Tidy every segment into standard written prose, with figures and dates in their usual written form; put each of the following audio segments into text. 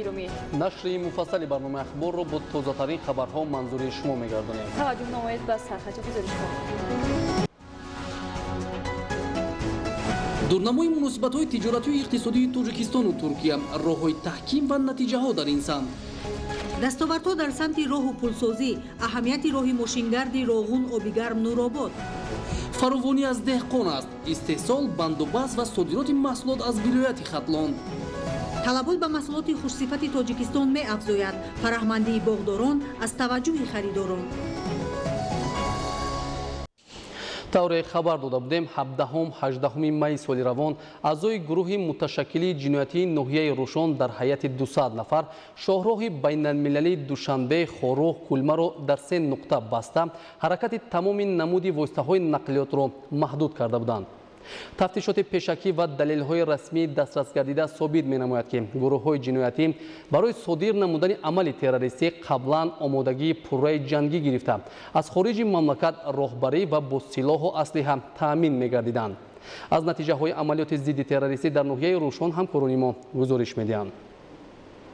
Гиромӣ, нашри муфассали барномаи ахборро бо тозатарин хабарҳо манзури шумо мегардонем. Таваҷҷӯҳ намоед ба сархати гузоришҳо. Дурнамои муносибатҳои тиҷоратию иқтисодии Тоҷикистону Туркия, роҳҳои таҳким ва натиҷаҳо дар ин самт. Дастовардҳо дар самти роҳу пулсозӣ, аҳамияти роҳи мошингарди Роғун Обигарм Нуробод. Фаровонӣ аз деҳқон аст. Истеҳсол, бандубаст ва содироти маҳсулот аз вилояти Хатлон. Талабот ба маҳсулоти хушсифати Тоҷикистон меафзояд. Фараҳмандии боғдорон аз таваҷҷӯҳи харидорон. Тавре хабар дода будем, 17-18 майи соли равон аъзои гурӯҳи муташаккили ҷиноятии ноҳияи Рӯшон дар ҳайати 200 нафар шоҳроҳи байналмилалии Душанбе Хоруғ Кулмаро дар се нуқта баста, ҳаракати тамоми намуди воситаҳои нақлиётро маҳдуд карда буданд. Тафтишоти пешакӣ ва далелҳои расмии дастрасгардида собит менамояд, ки гурӯҳҳои ҷиноятӣ барои содир намудани амали террористӣ қаблан омодагии пурраи ҷангӣ гирифта, аз хориҷи мамлакат роҳбарӣ ва бо силоҳу аслиҳа таъмин мегардиданд. Аз натиҷаҳои амалиёти зидди террористӣ дар ноҳияи Рӯшон ҳамкорони мо гузориш медиҳанд.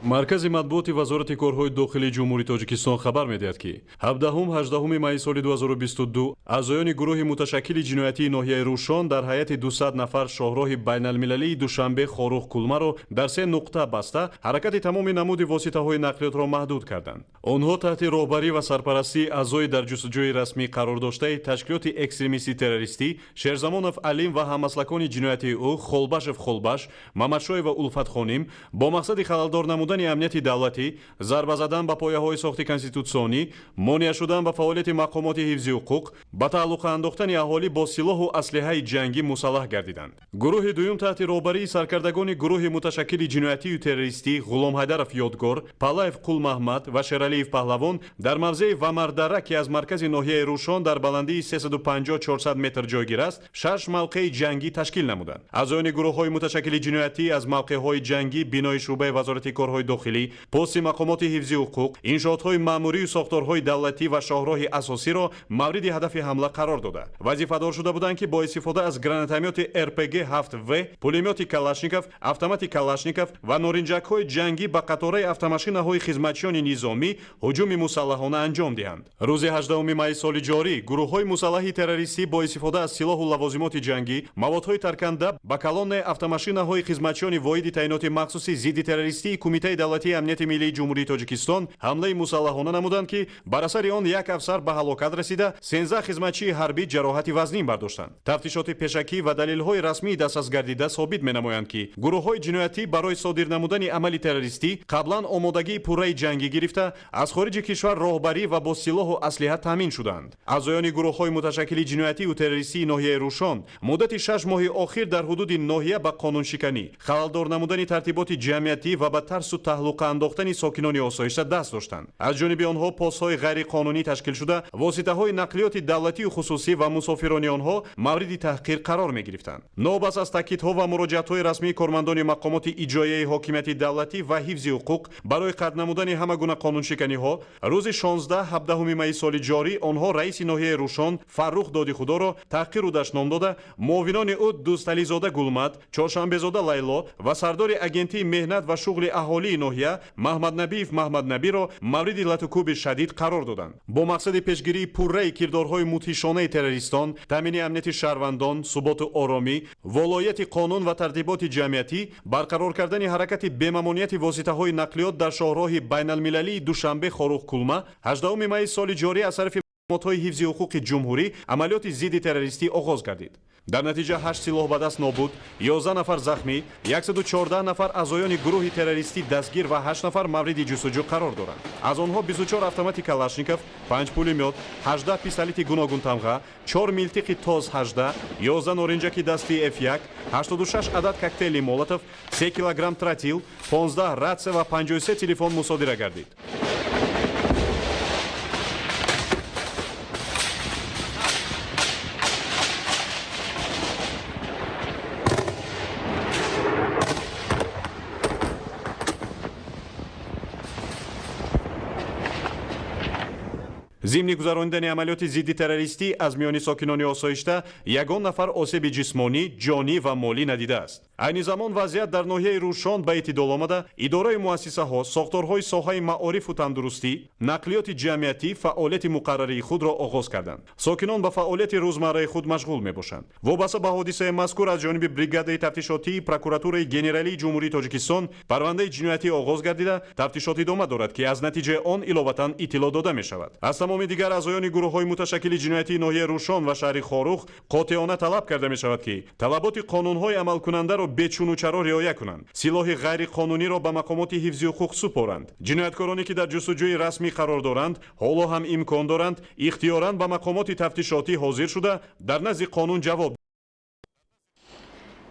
Маркази матбуоти Вазорати корҳои дохилии Ҷумҳурии Тоҷикистон хабар медиҳад, ки 17-18 майи соли 2022 аъзоёни гурӯҳи муташаккили ҷиноятии ноҳияи Рӯшон дар ҳайати 200 нафар шоҳроҳи байналмилалии Душанбе Хоруғ Кулмаро дар се нуқта баста, ҳаракати тамоми намуди воситаҳои нақлиётро маҳдуд карданд. Онҳо таҳти роҳбарӣ ва сарпарастии аъзои дар ҷустуҷӯи расмӣ қарор доштаи ташкилоти экстремистӣ террористӣ Шерзамонов Алим ва ҳаммаслакони ҷиноятии ӯ Холбашев Холбаш, Мамадшоева Улфатхоним бо мақсади халалдор намудани амнияти давлатӣ, зарба задан ба пояҳои сохти конститутсионӣ, монеа шудан ба фаъолияти мақомоти ҳифзи ҳуқуқ, ба тааллуқа андохтани аҳолӣ бо силоҳу аслиҳаи ҷангӣ мусаллаҳ гардиданд. Гурӯҳи дуюм таҳти роҳбарии саркардагони гурӯҳи муташаккили ҷиноятию террористӣ Ғуломҳайдаров Ёдгор, Палаев Қулмаҳмад ва Шералиев Паҳлавон дар мавзеи Вамардара, ки аз маркази ноҳияи Рӯшон дар баландии 350-400 метр ҷойгир аст, шаш мавқеи ҷангӣ ташкил намуданд. Аъзоёни гурӯҳҳои муташаккили ҷиноятӣ аз мавқеъҳои ҷангӣ бинои шӯъбаи Вазорати корҳои дохилӣ, пости мақомоти ҳифзи ҳуқуқ, иншоотҳои маъмурию сохторҳои давлатӣ ва шоҳроҳи асосиро мавриди ҳадафи ҳамла қарор дода. Вазифадор шуда буданд, ки бо истифода аз гранатомёти РПГ 7В, пулемёти Калашников, автомати Калашников ва норинҷакҳои ҷангӣ ба қатораи автомашинаҳои хизматчиёни низомӣ ҳуҷуми мусаллаҳона анҷом диҳанд. Рӯзи 18 майи соли ҷорӣ гурӯҳҳои мусаллаҳи террористӣ бо истифода аз силоҳу лавозимоти ҷангӣ, маводҳои тарканда ба колоннаи автомашинаҳои хизматчиёни воҳиди таъиноти махсуси зидди террористии Кумитаи давлатии амнияти миллии Ҷумҳурии Тоҷикистон ҳамлаи мусаллаҳона намуданд, ки бар асари он як афсар ба ҳалокат расида, 13 хизматчии ҳарбӣ ҷароҳати вазнин бардоштанд. Тафтишоти пешакӣ ва далелҳои расмии дастрасгардида собит менамоянд, ки гурӯҳҳои ҷиноятӣ барои содир намудани амали террористӣ қаблан омодагии пурраи ҷангӣ гирифта, аз хориҷи кишвар роҳбарӣ ва бо силоҳу аслиҳа таъмин шуданд. Аъзоёни гурӯҳҳои муташаккили ҷиноятию террористии ноҳияи Рӯшон муддати 6 моҳи охир дар ҳудуди ноҳия ба қонуншиканӣ, халалдор намудани тартиботи ҷамъиятӣ ва ба тарсу таҳлуқа андохтани сокинони осоишта даст доштанд. Аз ҷониби онҳо постҳои ғайриқонунӣ ташкил шуда, воситаҳои нақлиёти давлатию хусусӣ ва мусофирони онҳо мавриди таҳқир қарор мегирифтанд. Нобас аз таъкидҳо ва муроҷиатҳои расмии кормандони мақомоти иҷроияи ҳокимияти давлатӣ ва ҳифзи ҳуқуқ барои қатъ намудани ҳама гуна қонуншиканиҳо, рӯзи 16-17 майи соли ҷорӣ онҳо раиси ноҳияи Рӯшон Фаррух Додихудоро таҳқиру дашном дода, муовинони ӯ Дӯстализода Гулмад, Чоршанбезода Лайло ва сардори агентии меҳнат ва шуғли аҳолии ноҳия Маҳмаднабиев Маҳмаднабиро мавриди латукӯби шадид қарор доданд. Бо мақсади пешгирии пурраи кирдорҳои мудҳишонаи террористон, таъмини амнияти шаҳрвандон, суботу оромӣ, волояти қонун ва тартиботи ҷамъиятӣ, барқарор кардани ҳаракати бемамонияти воситаҳои нақлиёт дар шоҳроҳи байналмилалии Душанбе Хоруғ Кулма 18 майи соли ҷорӣ аз тарафи мақомотҳои ҳифзи ҳуқуқи ҷумҳурӣ амалиёти зидди террористӣ оғоз гардид. Дар натиҷа 8 силоҳ ба даст нобуд, 11 нафар захмӣ, 114 нафар аъзоёни гурӯҳи террористӣ дастгир ва 8 нафар мавриди ҷустуҷӯ қарор доранд. Аз онҳо 24 автомати Калашников, 5 пулемёт, 18 пистолети гуногунтамға, 4 милтиқи ТОЗ 18, 11 норинҷаки дасти F1, 86 адад коктейли Молотов, 3 килограмм тротил, 15 ратсия ва 53 телефон мусодира гардид. Зимни гузаронидани амалиёти зидди террористӣ аз миёни сокинони осоишта ягон нафар осеби ҷисмонӣ, ҷонӣ ва молӣ надидааст. Айни замон вазъият дар ноҳияи Рӯшон ба эътидол омада, идораи муассисаҳо, сохторҳои соҳаи маорифу тандурустӣ, нақлиёти ҷамъиятӣ фаъолияти муқаррарии худро оғоз карданд. Сокинон ба фаъолияти рӯзмарраи худ машғул мебошанд. Вобаста ба ҳодисаи мазкур аз ҷониби бригадаи тафтишотии Прокуратураи Генералии Ҷумҳурии Тоҷикистон парвандаи ҷиноятӣ оғоз гардида, тафтишот идома дорад, ки аз натиҷаи он иловатан иттилоъ дода мешавад. Аз тамоми дигар аъзоёни гурӯҳҳои муташаккили ҷиноятии ноҳияи Рӯшон ва шаҳри Хоруғ қотеона талаб карда мешавад, ки талаботи қонунҳои амалкунандаро бечуну чаро риоя кунанд, силоҳи ғайриқонуниро ба мақомоти ҳифзи ҳуқуқ супоранд. Ҷинояткороне ки дар ҷустуҷӯи расмӣ қарор доранд, ҳоло ҳам имкон доранд ихтиёран ба мақомоти тафтишотӣ ҳозир шуда, дар назди қонун ҷавоб.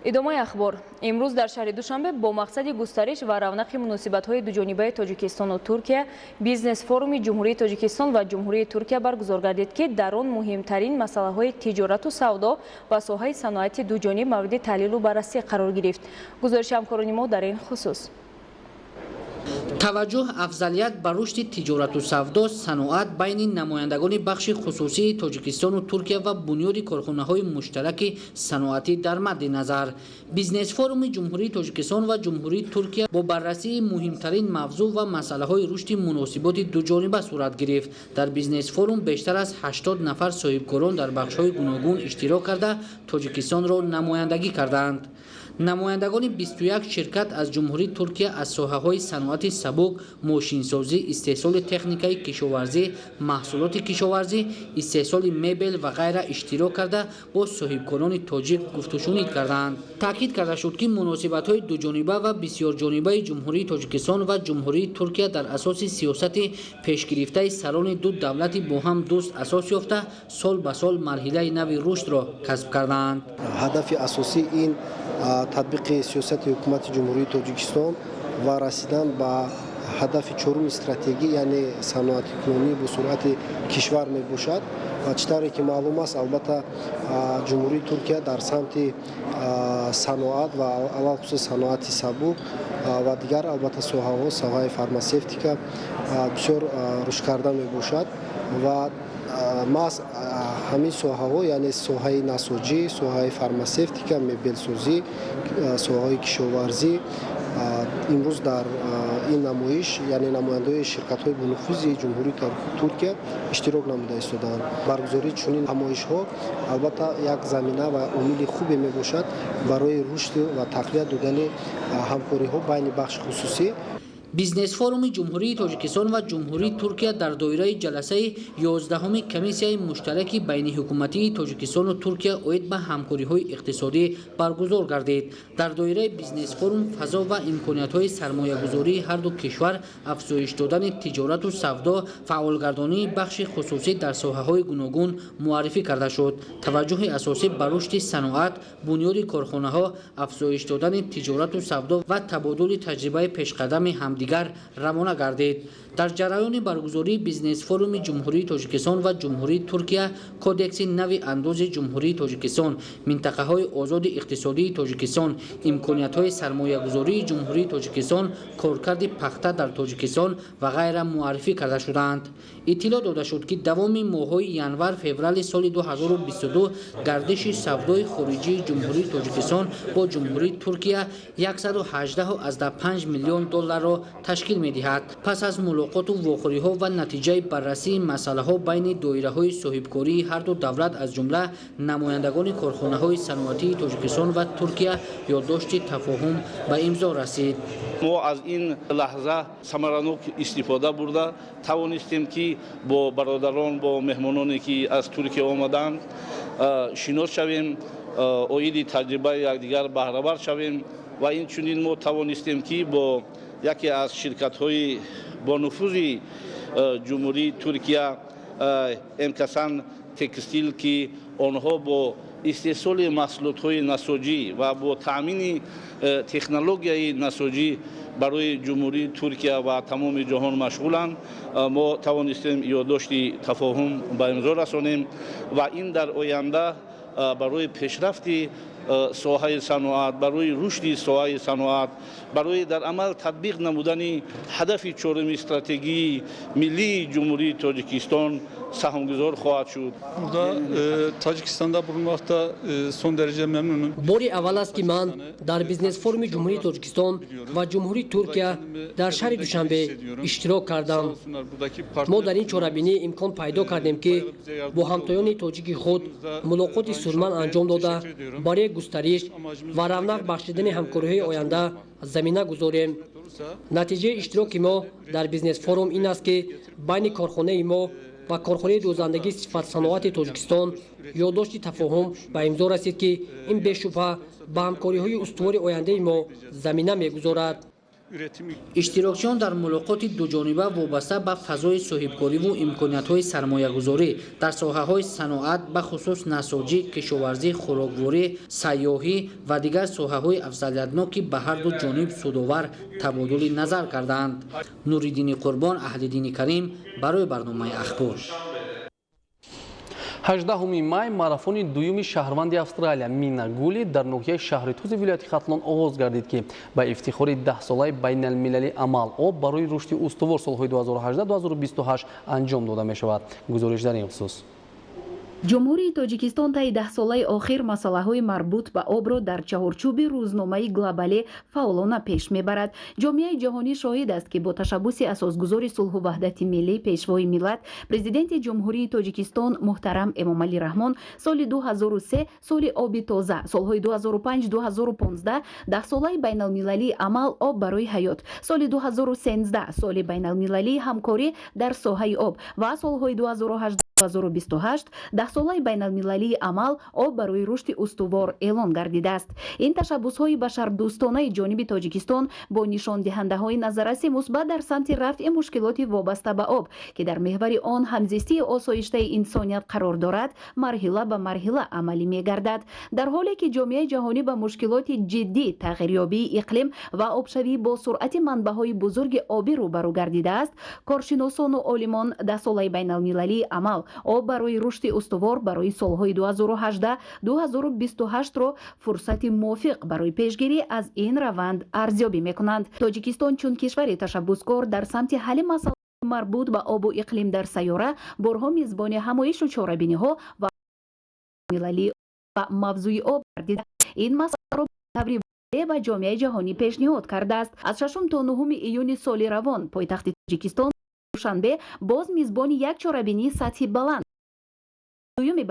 Идомаи ахбор. Имрӯз дар шаҳри Душанбе бо мақсади густариш ва равнақи муносибатҳои дуҷонибаи Тоҷикистону Туркия бизнес-форуми Ҷумҳурии Тоҷикистон ва Ҷумҳурии Туркия баргузор гардид, ки дар он муҳимтарин масъалаҳои тиҷорату савдо ва соҳаи саноати дуҷониб мавриди таҳлилу баррасӣ қарор гирифт. Гузориши ҳамкорони мо дар ин хусус. Таваҷҷӯҳ афзалият ба рушди тиҷорату савдо, саноат байни намояндагони бахши хусусии Тоҷикистону Туркия ва бунёди корхонаҳои муштараки саноатӣ дар мадди назар. Бизнес-форуми Ҷумҳурии Тоҷикистон ва Ҷумҳурии Туркия бо баррасии муҳимтарин мавзӯъ ва масъалаҳои рушди муносиботи дуҷониба сурат гирифт. Дар бизнес-форум бештар аз 80 нафар соҳибкорон дар бахшҳои гуногун иштирок карда, Тоҷикистонро намояндагӣ кардаанд. Намояндагони 21 ширкат аз Ҷумҳурии Туркия аз соҳаҳои саноати сабук, мошинсозӣ, истеҳсоли техникаи кишоварзӣ, маҳсулоти кишоварзӣ, истеҳсоли мебел ва ғайра иштирок карда, бо соҳибкорони тоҷик гуфтушунид карданд. Таъкид карда шуд, ки муносибатҳои дуҷониба ва бисёрҷонибаи Ҷумҳурии Тоҷикистон ва Ҷумҳурии Туркия дар асоси сиёсати пешгирифтаи сарони ду давлати бо ҳам дӯст асос ёфта, сол ба сол марҳилаи нави рушдро касб кардаанд. Ҳадафи асосӣ ин татбиқи сиёсати ҳукумати Ҷумҳурии Тоҷикистон ва расидан ба ҳадафи чоруми стратегӣ, яъне саноатикунонии босуръати кишвар мебошад. Ва чӣ тавре ки маълум аст, албатта, Ҷумҳурии Туркия дар самти саноат ва алалхусус саноати сабук ва дигар, албатта, соҳаҳо, соҳаи фармасевтика бисёр рушд карда мебошад ва маҳз ҳамин соҳаҳо, яъне соҳаи насоҷӣ, соҳаи фармасевтика, мебелсозӣ, соҳаҳои кишоварзӣ имрӯз дар ин намоиш, яъне намояндаҳои ширкатҳои бонуфузи Ҷумҳурии Туркия иштирок намуда истодаанд. Баргузории чунин ҳамоишҳо, албатта, як замина ва омили хубе мебошад барои рушд ва тақвият додани ҳамкориҳо байни бахши хусусӣ. Бизнес-форуми Ҷумҳурии Тоҷикистон ва Ҷумҳурии Туркия дар доираи ҷаласаи 11-уми Комиссияи муштараки байниҳукуматии Тоҷикистону Туркия оид ба ҳамкориҳои иқтисодӣ баргузор гардид. Дар доираи бизнес-форум фазо ва имкониятҳои сармоягузории ҳарду кишвар, афзоиш додани тиҷорату савдо, фаъолгардонии бахши хусусӣ дар соҳаҳои гуногун муаррифӣ карда шуд. Таваҷҷӯҳи асосӣ ба рушди саноат, бунёди корхонаҳо, афзоиш додани тиҷорату савдо ва табодули таҷрибаи пешқадами ҳамдигар равона гардид. Дар ҷараёни баргузории бизнес-форуми Ҷумҳурии Тоҷикистон ва Ҷумҳурии Туркия Кодекси нави андози Ҷумҳурии Тоҷикистон, минтақаҳои озоди иқтисодии Тоҷикистон, имкониятҳои сармоягузории Ҷумҳурии Тоҷикистон, коркарди пахта дар Тоҷикистон ва ғайра муаррифӣ карда шудаанд. Иттилоъ дода шуд, ки давоми моҳҳои январ-феврали соли 2022 гардиши савдои хориҷии Ҷумҳурии Тоҷикистон бо Ҷумҳурии Туркия 118,5 миллион долларро ташкил медиҳад. Пас аз мулоқоту вохӯриҳо ва натиҷаи баррасии масъалаҳо байни доираҳои соҳибкории ҳарду давлат, аз ҷумла намояндагони корхонаҳои саноатии Тоҷикистон ва Туркия, ёддошти тафоҳум ба имзо расид. Мо аз ин лаҳза самаранок истифода бурда тавонистем, ки бо бародарон, бо меҳмононе, ки аз Туркия омаданд, шинос шавем, оиди таҷрибаи якдигар баҳравар шавем ва инчунин мо тавонистем, ки бо яке аз ширкатҳои бонуфузи Ҷумҳурии Туркия, Эмкасан Текстил, ки онҳо бо истеҳсоли маҳсулотҳои насоҷӣ ва бо таъмини технологияи насоҷӣ барои Ҷумҳурии Туркия ва тамоми ҷаҳон машғуланд, мо тавонистем ёддошти тафоҳум ба имзо расонем ва ин дар оянда барои пешрафти соҳаи саноат, барои рушди соҳаи саноат, барои дар амал татбиқ намудани ҳадафи чоруми стратегии миллии Ҷумҳурии Тоҷикистон саҳмгузор хоҳад шуд. Burada Tacikistanda bulunmakta son derece memnunum. Бори аввал аст, ки ман дар бизнес-форуми Ҷумҳурии Тоҷикистон ва Ҷумҳурии Туркия дар шаҳри Душанбе иштирок кардам. Мо дар ин чорабинӣ имкон пайдо кардем, ки бо ҳамтоёни тоҷики худ мулоқоти судманд анҷом дода, барои густариш ва равнақ бахшидани ҳамкориҳои оянда замина гузорем. Натиҷаи иштироки мо дар бизнес-форум ин аст, ки байни корхонаи мо ва корхонаи дӯзандагии Сифатсаноати Тоҷикистон ёддошти тафоҳум ба имзо расид, ки ин бешубҳа ба ҳамкориҳои устувори ояндаи мо замина мегузорад. Иштирокчиён дар мулоқоти дуҷониба вобаста ба фазои соҳибкориву имкониятҳои сармоягузорӣ дар соҳаҳои саноат, бахусус насоҷӣ, кишоварзӣ, хӯрокворӣ, сайёҳӣ ва дигар соҳаҳои афзалиятнок, ки ба ҳарду ҷониб судовар, табодули назар кардаанд. Нуриддини Қурбон, Аҳлиддини Карим барои барномаи Ахбор. 18 май марафони дуюми шаҳрванди Австралия Мина Гули дар ноҳияи шаҳри Тузи вилояти Хатлон оғоз гардид, ки ба ифтихори даҳсолаи байналмилалии амал «Об барои рушди устувор» солҳои 2018-2028 анҷом дода мешавад. Гузориш дар ин хусус. Ҷумҳурии Тоҷикистон таи даҳсолаи охир масъалаҳои марбут ба обро дар чаҳорчӯби рӯзномаи глобалӣ фаъолона пеш мебарад. Ҷомеаи ҷаҳонӣ шоҳид аст, ки бо ташаббуси асосгузори сулҳу ваҳдати миллӣ, Пешвои миллат, Президенти Ҷумҳурии Тоҷикистон муҳтарам Эмомалӣ Раҳмон соли 2003 соли оби тоза, солҳои 2005-2015 даҳсолаи байналмилалии амал «Об барои ҳаёт», соли 2013 соли байналмилалии ҳамкорӣ дар соҳаи об ва солҳои 2018 2028 даҳсолаи байналмилалии амал «Об барои рушди устувор» эълон гардидааст. Ин ташаббусҳои башардӯстонаи ҷониби Тоҷикистон бо нишондиҳандаҳои назарраси мусбат дар самти рафъи мушкилоти вобаста ба об, ки дар меҳвари он ҳамзистии осоиштаи инсоният қарор дорад, марҳила ба марҳила амалӣ мегардад. Дар ҳоле ки ҷомеаи ҷаҳонӣ ба мушкилоти ҷиддӣ, тағйирёбии иқлим ва обшавӣ бо суръати манбаъҳои бузурги обӣ рӯбарӯ гардидааст, коршиносону олимон даҳсолаи байналмилалии амал «Об барои рушди устувор» барои солҳои 2018-2028-ро фурсати мувофиқ барои пешгирӣ аз ин раванд арзёбӣ мекунанд. Тоҷикистон чун кишвари ташаббускор дар самти ҳалли масъалаи марбут ба обу иқлим дар сайёра борҳо мизбони ҳамоишу чорабиниҳо ва милалӣ ва мавзӯи об гардида, ин масъаларо таври ба ҷомеаи ҷаҳонӣ пешниҳод кардааст. Аз 6 то 9 июни соли равон пойтахти Тоҷикистон Душанбе боз мизбони як чорабинии сатҳи баланд, дуюми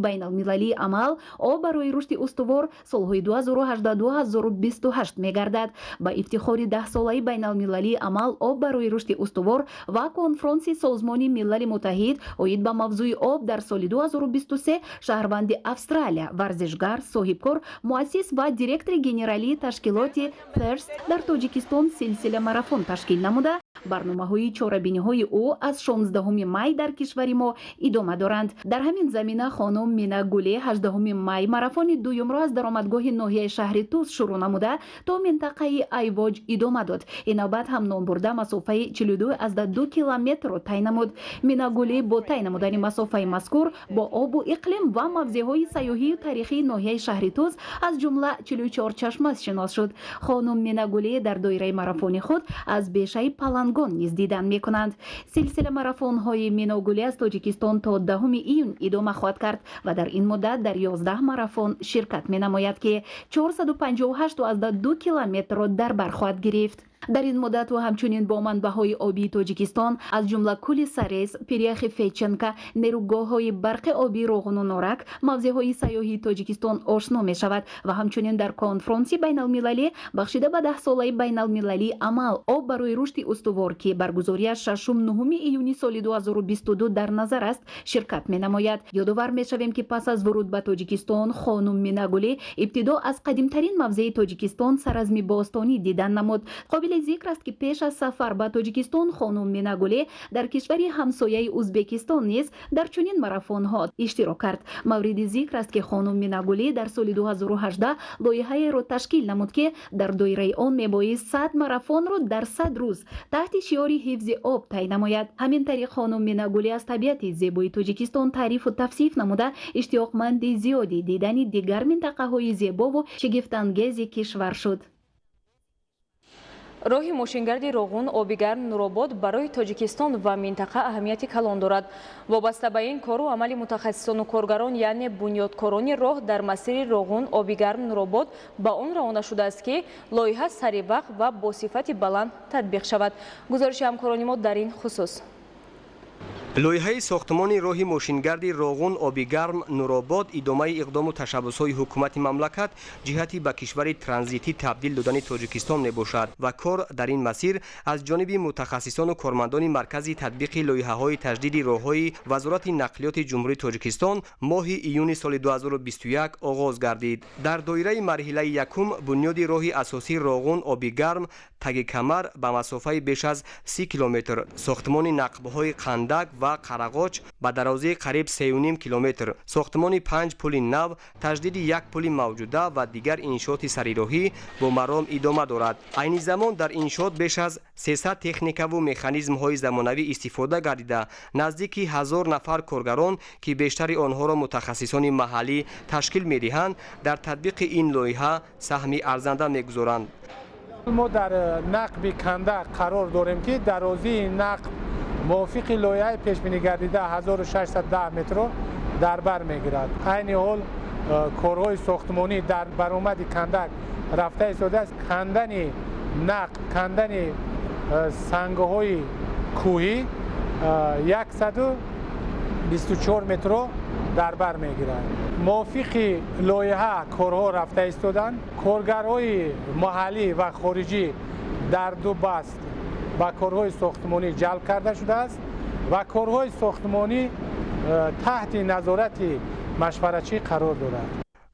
байналмилалии амал «Об барои рушди устувор» солҳои 2018-2028 мегардад. Ба ифтихори даҳсолаи байналмилалии амал «Об барои рушди устувор» ва конфронси Созмони Милали Муттаҳид оид ба мавзӯи об дар соли 2023 шаҳрванди Австралия, варзишгар, соҳибкор, муассис ва директори генералии ташкилоти Thirst дар Тоҷикистон силсила марафон ташкил намуда, барномаҳои чорабиниҳои ӯ аз 16 май дар кишвари мо идома доранд. Дар ҳамин замина хонум Мина Гулӣ 18 май марафони дуюмро аз даромадгоҳи ноҳияи шаҳри Туз шурӯъ намуда, то минтақаи Айвоҷ идома дод. Ин навбат ҳам номбурда масофаи 42,2 километрро тай намуд. Мина Гулӣ бо тай намудани масофаи мазкур бо обу иқлим ва мавзеъҳои сайёҳию таърихии ноҳияи шаҳри Туз, аз ҷумла 44 чашма шинос шуд. Хонум Мина Гулӣ дар доираи марафони худ аз бешаи Палангон низ дидан мекунанд. Силсила марафонҳои Миногулӣ аз Тоҷикистон то 10 июн идома хоҳад кард ва дар ин муддат дар 11 марафон ширкат менамояд, ки 458,2 километрро дар бар хоҳад гирифт. Дар ин муддат ӯ ҳамчунин бо манбаъҳои обии Тоҷикистон, аз ҷумла кӯли Сарез, пиряхи Федченко, нерӯгоҳҳои барқи обии Роғуну Норак, мавзеъҳои сайёҳии Тоҷикистон ошно мешавад ва ҳамчунин дар конфронси байналмилалӣ, бахшида ба даҳсолаи байналмилалии амал «Об барои рушди устувор», ки баргузориаш 6-9 июни соли 2022 дар назар аст, ширкат менамояд. Ёдовар мешавем, ки пас аз вуруд ба Тоҷикистон хонум Минагулӣ ибтидо аз қадимтарин мавзеи Тоҷикистон, Саразми бостонӣ, дидан намуд. Қобили Қобили зикр аст, ки пеш аз сафар ба Тоҷикистон хонум Минагулӣ дар кишвари ҳамсояи Узбекистон низ дар чунин марафонҳо иштирок кард. Мавриди зикр аст, ки хонум Минагулӣ дар соли 2018 лоиҳаеро ташкил намуд, ки дар доираи он мебоист 100 марафонро дар 100 рӯз таҳти шиори ҳифзи об тай намояд. Ҳамин тариқ хонум Минагулӣ аз табиати зебои Тоҷикистон таърифу тавсиф намуда, иштиёқманди зиёди дидани дигар минтақаҳои зебову шигифтангези кишвар шуд. Роҳи мошингарди Роғун Обигарм Нуробод барои Тоҷикистон ва минтақа аҳамияти калон дорад. Вобаста ба ин кору амали мутахассисону коргарон, яъне бунёдкорони роҳ дар масири Роғун Обигарм Нуробод ба он равона шудааст, ки лоиҳа саривақт ва бо сифати баланд татбиқ шавад. Гузориши ҳамкорони мо дар ин хусус. Лоиҳаи сохтмони роҳи мошингарди Роғун Обигарм Нуробод идомаи иқдому ташаббусҳои ҳукумати мамлакат ҷиҳати ба кишвари транзитӣ табдил додани Тоҷикистон мебошад ва кор дар ин масир аз ҷониби мутахассисону кормандони маркази татбиқи лоиҳаҳои таҷдиди роҳҳои Вазорати нақлиёти Ҷумҳурии Тоҷикистон моҳи июни соли 2021 оғоз гардид. Дар доираи марҳилаи якум бунёди роҳи асосии Роғун Обигарм таги камар ба масофаи беш аз 30 километр, сохтмони нақбҳои Қандак ва Қарағоч ба дарозии қариб 3,5 километр, сохтмони 5 пули нав, таҷдиди як пули мавҷуда ва дигар иншооти сарироҳӣ бо маром идома дорад. Айни замон дар иншоот беш аз 300 техникаву механизмҳои замонавӣ истифода гардида, наздики 1000 нафар коргарон, ки бештари онҳоро мутахассисони маҳаллӣ ташкил медиҳанд, дар татбиқи ин лоиҳа саҳми арзанда мегузоранд. Мо дар нақби Кандак қарор дорем, ки дарозии нақб мувофиқи лоиҳаи пешбинигардида 1610 метрро дар бар мегирад. Айни ҳол корҳои сохтмонӣ дар баромади Кандак рафта истодааст. Кандани нақб, кандани сангҳои кӯҳӣ 124 метрро дар бар мегирад. Мувофиқи лоиҳа корҳо рафта истоданд. Коргарҳои маҳаллӣ ва хориҷӣ дар ду баст ба корҳои сохтмонӣ ҷалб карда шудааст ва корҳои сохтмонӣ таҳти назорати машваратчӣ қарор дорад.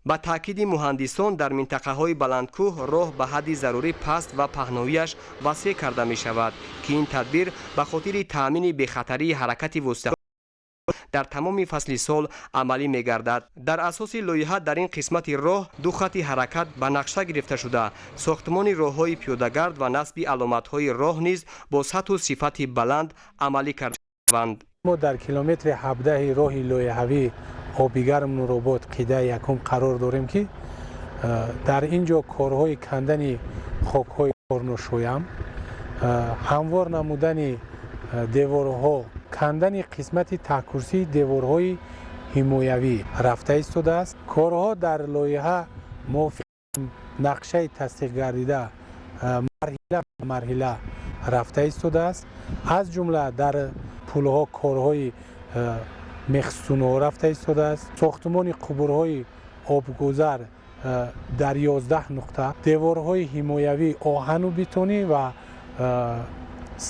Ба таъкиди муҳандисон, дар минтақаҳои баландкӯҳ роҳ ба ҳадди зарурӣ паст ва паҳновияш васеъ карда мешавад, ки ин тадбир ба хотири таъмини бехатарии ҳаракати воситаҳо дар тамоми фасли сол амалӣ мегардад. Дар асоси лоиҳа дар ин қисмати роҳ ду хати ҳаракат ба нақша гирифта шуда, сохтмони роҳҳои пиёдагард ва насби аломатҳои роҳ низ бо сатҳу сифати баланд амалӣ карда шаванд. Мо дар километри 17 роҳи лоиҳавӣ Обигарм Нуробод қидаи якум қарор дорем, ки дар ин ҷо корҳои кандани хокҳои корношоям, ҳамвор намудани деворҳо, кандани қисмати таҳкурсии деворҳои ҳимоявӣ рафта истодааст. Корҳо дар лоиҳа мувофиқи нақшаи тасдиқгардида марҳила ба марҳила рафта истодааст. Аз ҷумла дар пулҳо корҳои мехсунҳо рафта истодааст. Сохтмони қубурҳои обгузар дар 11 нуқта, деворҳои ҳимоявӣ оҳану бетонӣ ва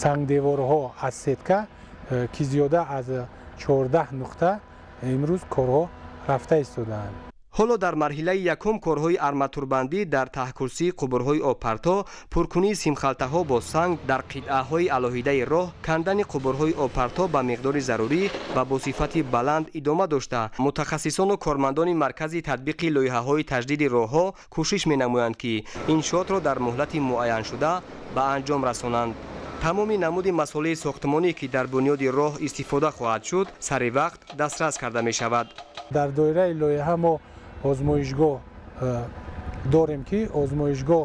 сангдеворҳо аз сетка, ки зиёда аз 14 нуқта имрӯз корҳо рафта истодаанд. Ҳоло дар марҳилаи якум корҳои арматурбандӣ дар таҳкурсии қубурҳои обпарто, пуркунии симхалтаҳо бо санг дар қитъаҳои алоҳидаи роҳ, кандани қубурҳои обпарто ба миқдори зарурӣ ва бо сифати баланд идома дошта, мутахассисону кормандони маркази татбиқи лоиҳаҳои таҷдиди роҳҳо кӯшиш менамоянд, ки иншоотро дар муҳлати муайяншуда ба анҷом расонанд. Тамоми намуди масолеҳи сохтмонӣ, ки дар бунёди роҳ истифода хоҳад шуд, сари вақт дастрас карда мешавад. Дар доираи лоиҳа мо озмоишгоҳ дорем, ки озмоишгоҳ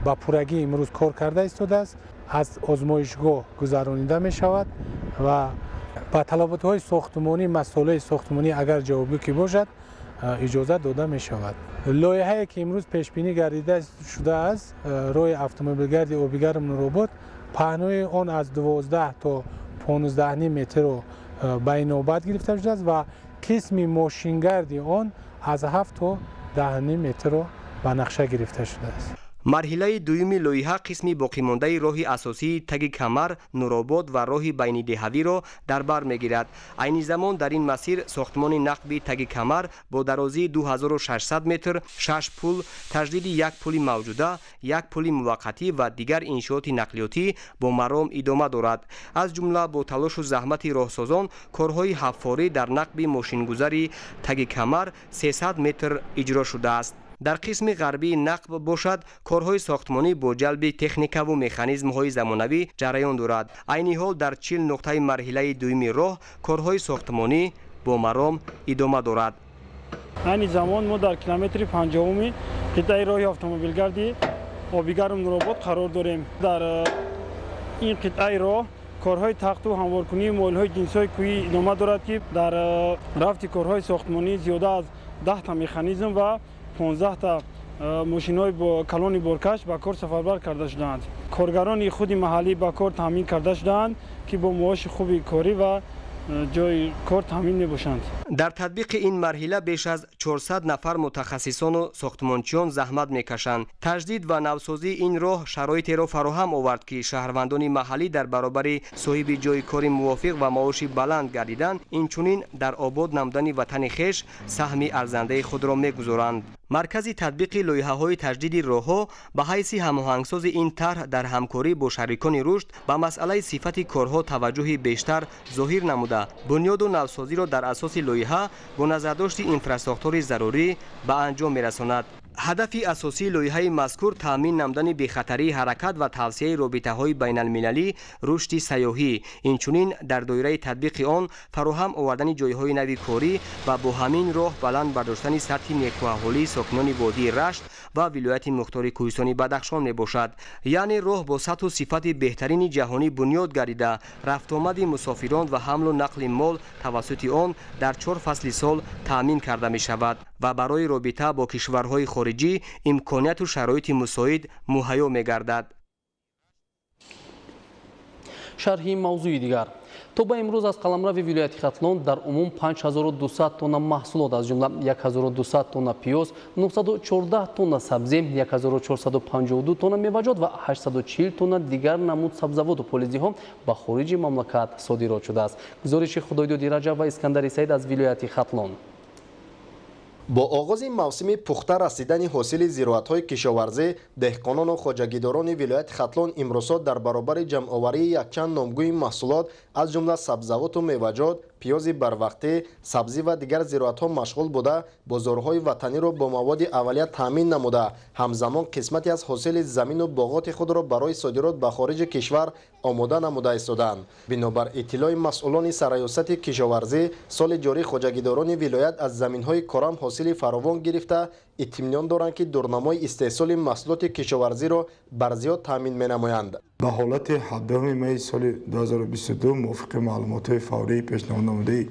ба пуррагӣ имрӯз кор карда истодааст. Аз озмоишгоҳ гузаронида мешавад ва ба талаботҳои сохтмонӣ, масолеҳи сохтмонӣ агар ҷавобгӯ ки бошад, иҷозат дода мешавад. Лоиҳае ки имрӯз пешбинӣ гардида шудааст, роҳи автомобилгарди Обигарм Нуробод, паҳнои он аз 12 то 15 метрро ба инобат гирифта шудааст ва қисми мошингарди он аз 7 то 10 метрро ба нақша гирифта шудааст. Марҳилаи дуюми лоиҳа қисми боқимондаи роҳи асосии таги камар, Нуробод ва роҳи байнидеҳавиро дар бар мегирад. Айни замон дар ин масир сохтмони нақби таги камар бо дарозии 2600 метр, 6 пул, таҷдиди як пули мавҷуда, як пули муваққатӣ ва дигар иншооти нақлиётӣ бо маром идома дорад. Аз ҷумла бо талошу заҳмати роҳсозон корҳои ҳаффорӣ дар нақби мошингузари таги камар 300 метр иҷро шудааст. Дар қисми ғарбии нақб бошад, корҳои сохтмонӣ бо ҷалби техникаву механизмҳои замонавӣ ҷараён дорад. Айни ҳол дар 40 нуқтаи марҳилаи дуюми роҳ корҳои сохтмонӣ бо маром идома дорад. Айни замон мо дар километри 50-уми қитъаи роҳи автомобилгарди Обигарм Нуробод қарор дорем. Дар ин қитъаи роҳ корҳои тахту ҳамворкунии моилҳои ҷинсҳои кӯҳӣ идома дорад, ки дар рафти корҳои сохтмонӣ зиёда аз 10 механизм ва 15 мошинҳои калони боркаш ба кор сафарбар карда шудаанд. Коргарони худи маҳаллӣ ба кор таъмин карда шудаанд, ки бо маоши хуби корӣ ва ҷои кор таъмин мебошанд. Дар татбиқи ин марҳила беш аз 400 нафар мутахассисону сохтмончиён заҳмат мекашанд. Таҷдид ва навсозии ин роҳ шароитеро фароҳам овард, ки шаҳрвандони маҳаллӣ дар баробари соҳиби ҷои кори мувофиқ ва маоши баланд гардидан, инчунин дар обод намудани ватани хеш саҳми арзандаи худро мегузоранд. Маркази татбиқи лоиҳаҳои таҷдиди роҳҳо ба ҳайси ҳамоҳангсози ин тарҳ дар ҳамкорӣ бо шарикони рушд ба масъалаи сифати корҳо таваҷҷӯҳи бештар зоҳир намуда, бунёду навсозиро дар асоси лоиҳа бо назардошти инфрасохтори зарурӣ ба анҷом мерасонад. Ҳадафи асосии лоиҳаи мазкур таъмин намудани бехатарии ҳаракат ва тавсияи робитаҳои байналмилалӣ, рушди сайёҳӣ, инчунин дар доираи татбиқи он фароҳам овардани ҷойҳои нави корӣ ва бо ҳамин роҳ баланд бардоштани сатҳи некӯаҳолии сокинони водии Рашт ва вилояти мухтори кӯҳистони Бадахшон мебошад. Яъне роҳ бо сатҳу сифати беҳтарини ҷаҳонӣ бунёд гардида, рафтуомади мусофирон ва ҳамлу нақли мол тавассути он дар 4 фасли сол таъмин карда мешавад ва барои робита бо кишварҳои хориҷӣ имконияту шароити мусоид муҳайё мегардад. Шарҳи мавзӯи дигар. То ба имрӯз аз қаламрави вилояти Хатлон дар умум 5200 тонна маҳсулот, аз ҷумла 1200 тонна пиёз, 914 тонна сабзӣ, 1452 тонна меваҷот ва 840 тонна дигар намуд сабзавоту полизиҳо ба хориҷи мамлакат содирот шудааст. Гузориши Худойдоди Раҷаб ва Искандари Саид аз вилояти Хатлон. Бо оғози мавсими пухта расидани ҳосили зироатҳои кишоварзӣ, деҳқонону хоҷагидорони вилояти Хатлон имрӯзҳо дар баробари ҷамъоварии якчанд номгӯи маҳсулот, аз ҷумла сабзавоту меваҷот, пиёзи барвақтӣ, сабзӣ ва дигар зироатҳо машғул буда, бозорҳои ватаниро бо маводи аввалия таъмин намуда, ҳамзамон қисмате аз ҳосили замину боғоти худро барои содирот ба хориҷи кишвар омода намуда истодаанд. Бинобар иттилои масъулони сарраёсати кишоварзӣ, соли ҷорӣ хоҷагидорони вилоят аз заминҳои корам ҳосили фаровон гирифта, итминон доранд, ки дурнамои истеҳсоли маҳсулоти кишоварзиро барзиёд таъмин менамоянд. Ба ҳолати 17 майи соли 2022 мувофиқи маълумотҳои фаврии пешниҳоднамудаи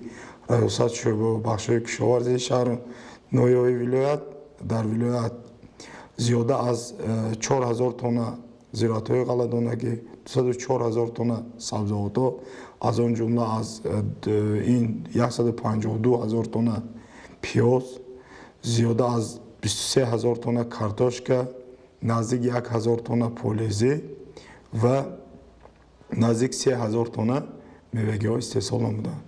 раёсат шӯъба ва бахшҳои кишоварзии шаҳру ноҳияҳои вилоят, дар вилоят зиёда аз 4000 тонна зироатҳои ғалладонагӣ, 204 000 тонна сабзавотҳо, аз он ҷумла аз ин 152 000 тонна пиёз, зиёда аз 23 000 тонна картошка, наздик 1000 тонна полезӣ ва наздик 3000 тонна мевагиҳо истеҳсол намуданд.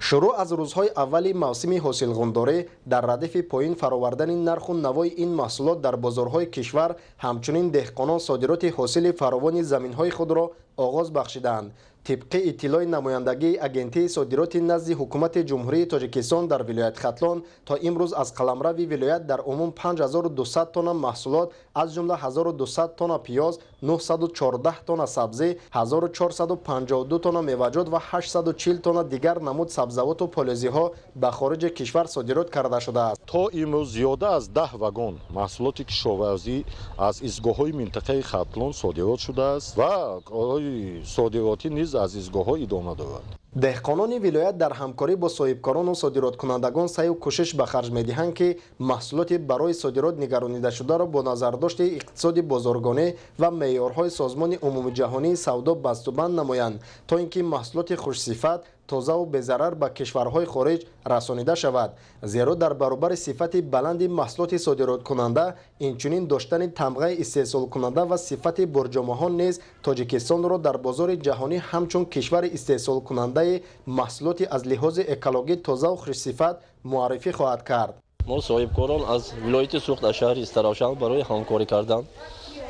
Шурӯъ аз рӯзҳои аввали мавсими ҳосилғундорӣ дар радифи поин фаровардани нарху навои ин маҳсулот дар бозорҳои кишвар, ҳамчунин деҳқонон содироти ҳосили фаровони заминҳои худро оғоз бахшидаанд. Тибқи иттилои намояндагии агентии содироти назди ҳукумати Ҷумҳурии Тоҷикистон дар вилояти Хатлон, то имрӯз аз қаламрави вилоят дар умум 5200 тонна маҳсулот, аз ҷумла 1200 тонна пиёз, 914 тонна сабзӣ, 1452 тонна меваҷот ва 840 тонна дигар намуд сабзавоту полезиҳо ба хориҷи кишвар содирот карда шудааст. То имрӯз зиёда аз 10 вагон маҳсулоти кишоварзӣ аз истгоҳҳои минтақаи Хатлон содирот шудааст ва корҳои содиротӣ низ аз истгоҳҳо идома дорад. Деҳқонони вилоят дар ҳамкорӣ бо соҳибкорону содироткунандагон саъю кӯшиш ба харҷ медиҳанд, ки маҳсулоти барои содирот нигаронидашударо бо назардошти иқтисоди бозоргонӣ ва меъёрҳои Созмони умумиҷаҳонии савдо бастубанд намоянд, то ин ки маҳсулоти хушсифат тозаву безарар ба кишварҳои хориҷ расонида шавад. Зеро дар баробари сифати баланди маҳсулоти содироткунанда, инчунин доштани тамғаи истеҳсолкунанда ва сифати бурҷомаҳо низ Тоҷикистонро дар бозори ҷаҳонӣ ҳамчун кишвари истеҳсолкунандаи маҳсулоти аз лиҳози экологӣ тозаву хушсифат муаррифӣ хоҳад кард. Мо соҳибкорон аз вилояти Суғд, аз шаҳри Истаравшан барои ҳамкорӣ кардан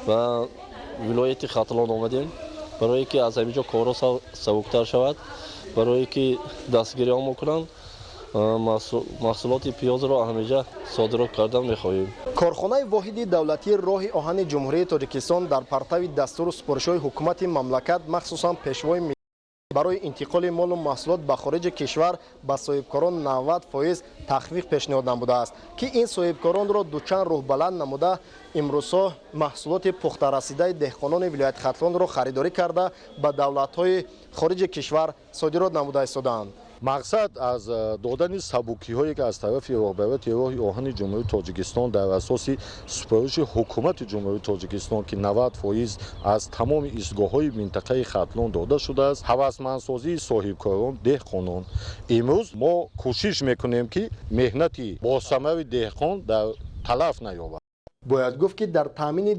ба вилояти Хатлон омадем, барое ки аз ҳамин ҷо корҳо сабуктар шавад, барое ки дастгириҳо мекунанд, маҳсулоти пиёзро ҳамеҷа содирот кардан мехоҳем. Корхонаи воҳиди давлатии роҳи оҳани Ҷумҳурии Тоҷикистон дар партави дастуру супоришҳои ҳукумати мамлакат, махсусан пешвои барои интиқоли молу маҳсулот ба хориҷи кишвар ба соҳибкорон 90% тахфиф пешниҳод намудааст, ки ин соҳибкоронро дучанд рӯҳбаланд намуда, имрӯзҳо маҳсулоти пухтарасидаи деҳқонони вилояти Хатлонро харидорӣ карда ба давлатҳои хориҷи кишвар содирот намуда истодаанд. Мақсад аз додани сабукиҳое ки аз тарафи роҳбарияти роҳи оҳани Ҷумҳурии Тоҷикистон дар асоси супориши ҳукумати Ҷумҳурии Тоҷикистон, ки 90% аз тамоми истгоҳҳои минтақаи Хатлон дода шудааст, ҳавасмандсозии соҳибкорон, деҳқонон. Имрӯз мо кӯшиш мекунем, ки меҳнати босамари деҳқон дар талаф наёбад. Бояд гуфт, ки дар таъмини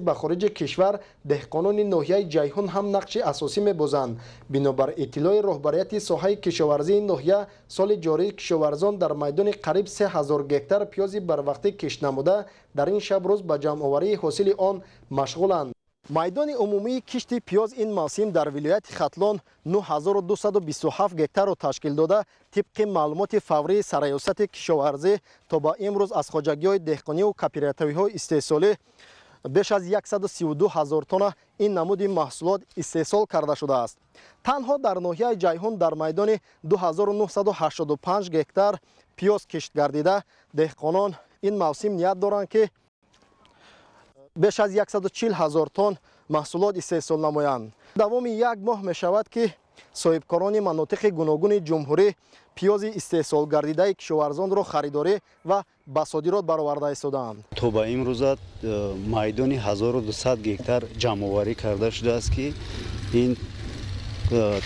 ба хориҷи кишвар деҳқонони ноҳияи Ҷайҳун ҳам нақши асосӣ мебозанд. Бинобар иттилои роҳбарияти соҳаи кишоварзии ноҳия, соли ҷорӣ кишоварзон дар майдони қариб 3000 гектар пиёзи барвақтӣ кишт намуда, дар ин шабрӯз ба ҷамъоварии ҳосили он машғуланд. Майдони умумии кишти пиёз ин мавсим дар вилояти Хатлон 9227 гектарро ташкил дода, тибқи маълумоти фаврии сарраёсати кишоварзӣ, то ба имрӯз аз хоҷагиҳои деҳқониву кооперативиҳои истеҳсолӣ беш аз 132 ҳазор тонна ин намуди маҳсулот истеҳсол карда шудааст. Танҳо дар ноҳияи Ҷайҳун дар майдони 2985 гектар пиёз кишт гардида, деҳқонон ин мавсим ният доранд, ки беш аз 140 ҳазор тонн маҳсулот истеҳсол намоянд. Давоми як моҳ мешавад, ки соҳибкорони манотиқи гуногуни ҷумҳурӣ пиёзи истеҳсолгардидаи кишоварзонро харидорӣ ва ба содирот бароварда истодаанд. То ба имрӯза майдони 1200 гектар ҷамъоварӣ карда шудааст, ки ин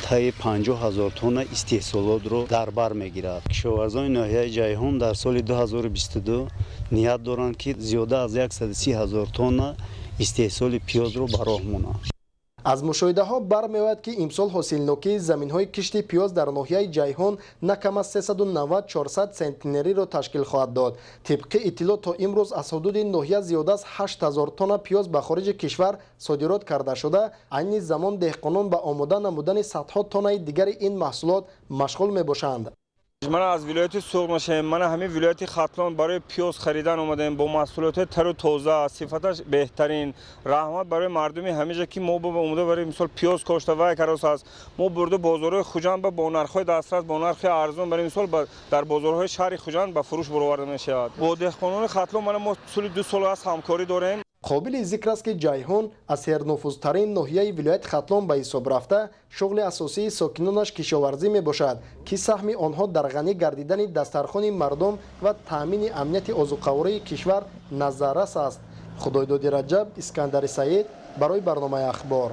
таи 50 ҳазор тонна истеҳсолотро дар бар мегирад. Кишоварзони ноҳияи Ҷайҳун дар соли 2022 ният доранд, ки зиёда аз 130 ҳазор тонна истеҳсоли пиёзро ба роҳ монанд. Аз мушоҳидаҳо бармеояд, ки имсол ҳосилнокии заминҳои кишти пиёз дар ноҳияи Ҷайҳун на кам аз 390-400 сентнериро ташкил хоҳад дод. Тибқи иттилоъ, то имрӯз аз ҳудуди ноҳия зиёда аз 8000 тонна пиёз ба хориҷи кишвар содирот карда шуда, айни замон деҳқонон ба омода намудани садҳо тоннаи дигари ин маҳсулот машғул мебошанд. Ман аз вилояти Суғд мешавем. Ман ҳамин вилояти Хатлон барои пиёз харидан омадаем бо маҳсулоти тару тоза, сифаташ беҳтарин. Раҳмат барои мардуми ҳамеҷа, ки мо омада барои мисол пиёз кошта вай карос аст. Мо бурда бозорҳои Хуҷанд бо нархҳои дастрас, бо нархи арзон барои мисол дар бозорҳои шаҳри Хуҷанд ба фурӯш бароварда мешавад. Бо деҳқонони Хатлон ман мо тӯли 2 сол аст ҳамкорӣ дорем. Қобили зикр аст, ки Ҷайҳун аз сернуфузтарин ноҳияи вилояти Хатлон ба ҳисоб рафта, шуғли асосии сокинонаш кишоварзӣ мебошад, ки саҳми онҳо дар ғанӣ гардидани дастархони мардум ва таъмини амнияти озуқавории кишвар назаррас аст. Худойдоди Раҷаб, Искандари Саид барои барномаи Ахбор.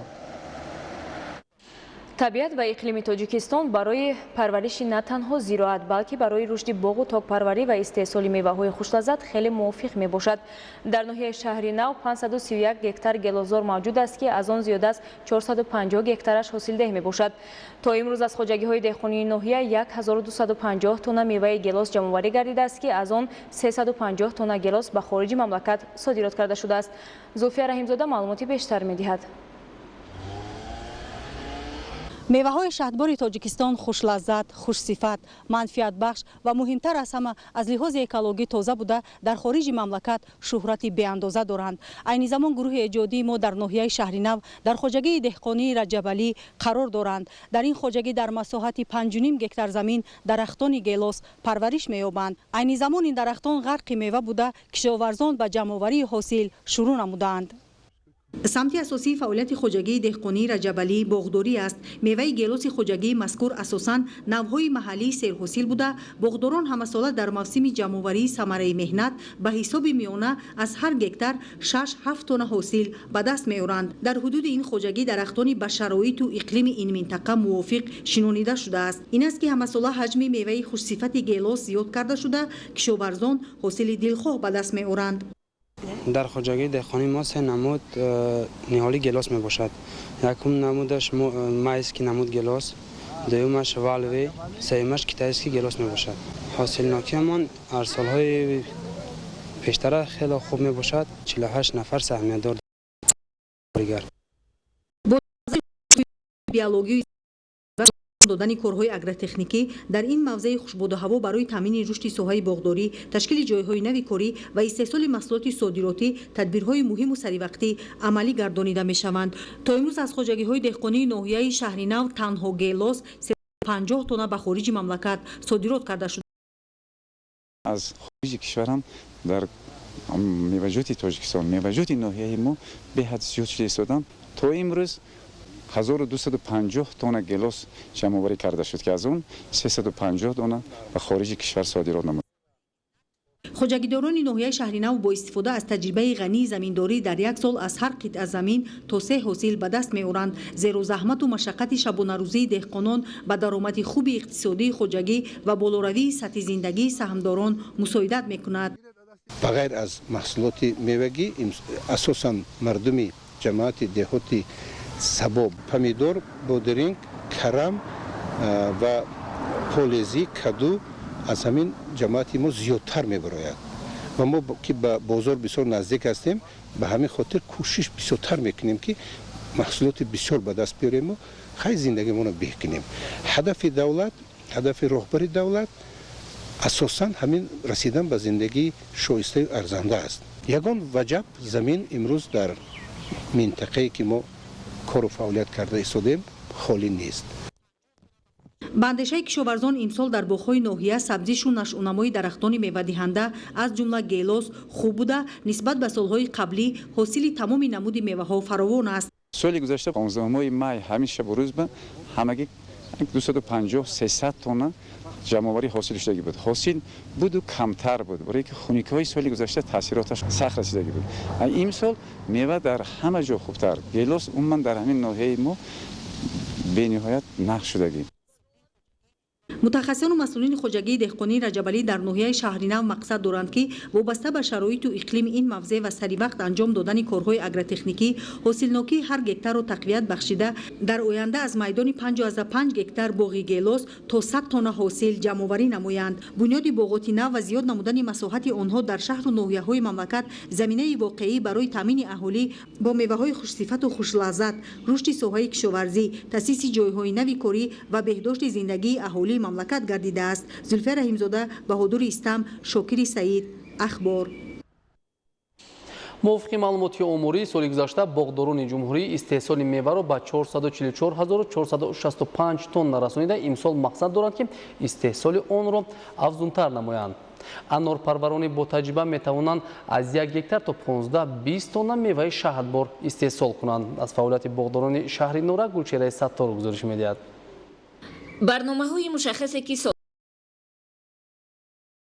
Табиат ва иқлими Тоҷикистон барои парвариши на танҳо зироат, балки барои рушди боғу токпарварӣ ва истеҳсоли меваҳои хушлаззат хеле мувофиқ мебошад. Дар ноҳияи Шаҳри Нав 531 гектар гелозор мавҷуд аст, ки аз он зиёда аз 450 гектараш ҳосилдеҳ мебошад. То имрӯз аз хоҷагиҳои деҳқонии ноҳия 1250 тонна меваи гелос ҷамъоварӣ гардидааст, ки аз он 350 тонна гелос ба хориҷи мамлакат содирот карда шудааст. Зулфия Раҳимзода маълумоти бештар медиҳад. Меваҳои шаҳдбори Тоҷикистон хушлаззат, хушсифат, манфиатбахш ва муҳимтар аз ҳама аз лиҳози экологӣ тоза буда, дар хориҷи мамлакат шӯҳрати беандоза доранд. Айни замон гурӯҳи эҷодии мо дар ноҳияи Шаҳринав дар хоҷагии деҳқонии Раҷабалӣ қарор доранд. Дар ин хоҷагӣ дар масоҳати 5,5 гектар замин дарахтони гелос парвариш меёбанд. Айни замон ин дарахтон ғарқи мева буда, кишоварзон ба ҷамъоварии ҳосил шурӯъ намудаанд. Самти асосии фаъолияти хоҷагии деҳқонии Раҷабалӣ боғдорӣ аст. Меваи гелоси хоҷагии мазкур асосан навъҳои маҳаллии серҳосил буда, боғдорон ҳамасола дар мавсими ҷамъоварии самараи меҳнат ба ҳисоби миёна аз ҳар гектар 6-7 тонна ҳосил ба даст меоранд. Дар ҳудуди ин хоҷагӣ дарахтони ба шароиту иқлими ин минтақа мувофиқ шинонида шудааст. Ин аст, ки ҳамасола ҳаҷми меваи хушсифати гелос зиёд карда шуда, кишоварзон ҳосили дилхоҳ ба даст меоранд. Дар хоҷагии деҳқонии мо се намуд ниҳоли гелос мебошад. Якум намудаш майский намуд гелос, дуюмаш валви, сеюмаш китайский гелос мебошад. Ҳосилнокиамон ҳар солҳои пештара хеле хуб мебошад. 48 нафар саҳмиядор дигар. Биологию додани корҳои агротехникӣ дар ин мавзеи хушбоду ҳаво барои таъмини рушди соҳаи боғдорӣ, ташкили ҷойҳои нави корӣ ва истеҳсоли маҳсулоти содиротӣ тадбирҳои муҳиму саривақтӣ амалӣ гардонида мешаванд. То имрӯз аз хоҷагиҳои деҳқонии ноҳияи Шаҳринав танҳо гелос 50 тонна ба хориҷи мамлакат содирот карда шуд. Аз хориҷи кишварам дар меваҷоти Тоҷикистон, меваҷоти ноҳияи мо беҳад зиёд шуда истоданд. То имрӯз 1250 тонна гелос ҷамъоварӣ карда шуд, ки аз он 350 дона ба хориҷи кишвар содирот намуд. Хоҷагидорони ноҳияи Шаҳринав бо истифода аз таҷрибаи ғании заминдорӣ дар як сол аз ҳар қитъа замин то се ҳосил ба даст меоранд, зеро заҳмату машаққати шабонарӯзии деҳқонон ба даромади хуби иқтисодии хоҷагӣ ва болоравии сатҳи зиндагии саҳмдорон мусоидат мекунад. Ба ғайр аз маҳсулоти мевагӣ, асосан мардуми ҷамоати деҳоти Сабоб помидор, бодиринг, карам ва полезӣ, каду аз ҳамин ҷамоати мо зиёдтар мебарояд ва мо ки ба бозор бисёр наздик ҳастем, ба ҳамин хотир кӯшиш бисёртар мекунем, ки маҳсулоти бисёр ба даст биёрему хай зиндагимонро беҳ кунем. Ҳадафи давлат, ҳадафи роҳбари давлат асосан ҳамин расидан ба зиндагии шоистаю арзанда аст. Ягон ваҷаб замин имрӯз дар минтақае, ки мо кору фаъолият карда истодаем, холӣ нест. Ба андешаи кишоварзон, имсол дар боғҳои ноҳия сабзишу нашъунамои дарахтони мевадиҳанда, аз ҷумла гелос, хуб буда, нисбат ба солҳои қаблӣ ҳосили тамоми намуди меваҳо фаровон аст. Соли гузашта 15 май ҳамин шабу рӯз ба ҳамагӣ 250-300 тонна ҷамъоварӣ ҳосил шудагӣ буд. Ҳосил буду камтар буд, барое ки хуникиҳои соли гузашта таъсироташ сахт расидагӣ буд. Имсол мева дар ҳама ҷо хубтар, гелос умуман дар ҳамин ноҳияи мо бениҳоят нағз шудагӣ. Мутахассисону масъулини хоҷагии деҳқонии Раҷабалӣ дар ноҳияи Шаҳринав мақсад доранд, ки вобаста ба шароиту иқлими ин мавзеъ ва саривақт анҷом додани корҳои агротехникӣ ҳосилнокии ҳар гектарро тақвият бахшида, дар оянда аз майдони 5,5 гектар боғи гелос то 100 тонна ҳосил ҷамъоварӣ намоянд. Бунёди боғоти нав ва зиёд намудани масоҳати онҳо дар шаҳру ноҳияҳои мамлакат заминаи воқеӣ барои таъмини аҳолӣ бо меваҳои хушсифату хушлаззат, рушди соҳаи кишоварзӣ, таъсиси ҷойҳои нави корӣ ва беҳдошти зиндагии аҳолии мамлакат гардидааст. Зулфия Раҳимзода, Баҳодури Истам, Шокири Саид, Ахбор. Мувофиқи маълумоти оморӣ, соли гузашта боғдорони ҷумҳурӣ истеҳсоли меваро ба 444 465 тонна расонида, имсол мақсад доранд, ки истеҳсоли онро афзунтар намоянд. Анорпарварони ботаҷриба метавонанд аз як гектар то 15-20 тонна меваи шаҳдбор истеҳсол кунанд. Аз фаъолияти боғдорони шаҳри Норак Гулчеҳраи Саттор гузориш медиҳад. Барномаҳои мушаххасе, ки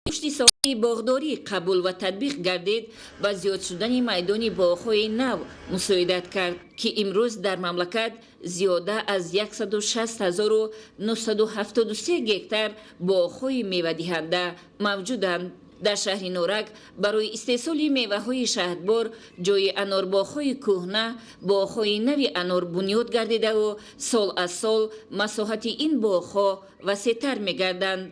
рушди соҳаи боғдорӣ қабул ва татбиқ гардид, ба зиёд шудани майдони боғҳои нав мусоидат кард, ки имрӯз дар мамлакат зиёда аз 160 973 гектар боғҳои мевадиҳанда мавҷуданд. Дар шаҳри Норак барои истеҳсоли меваҳои шаҳдбор ҷои анорбоғҳои кӯҳна боғҳои нави анор бунёд гардидаву сол аз сол масоҳати ин боғҳо васеътар мегарданд,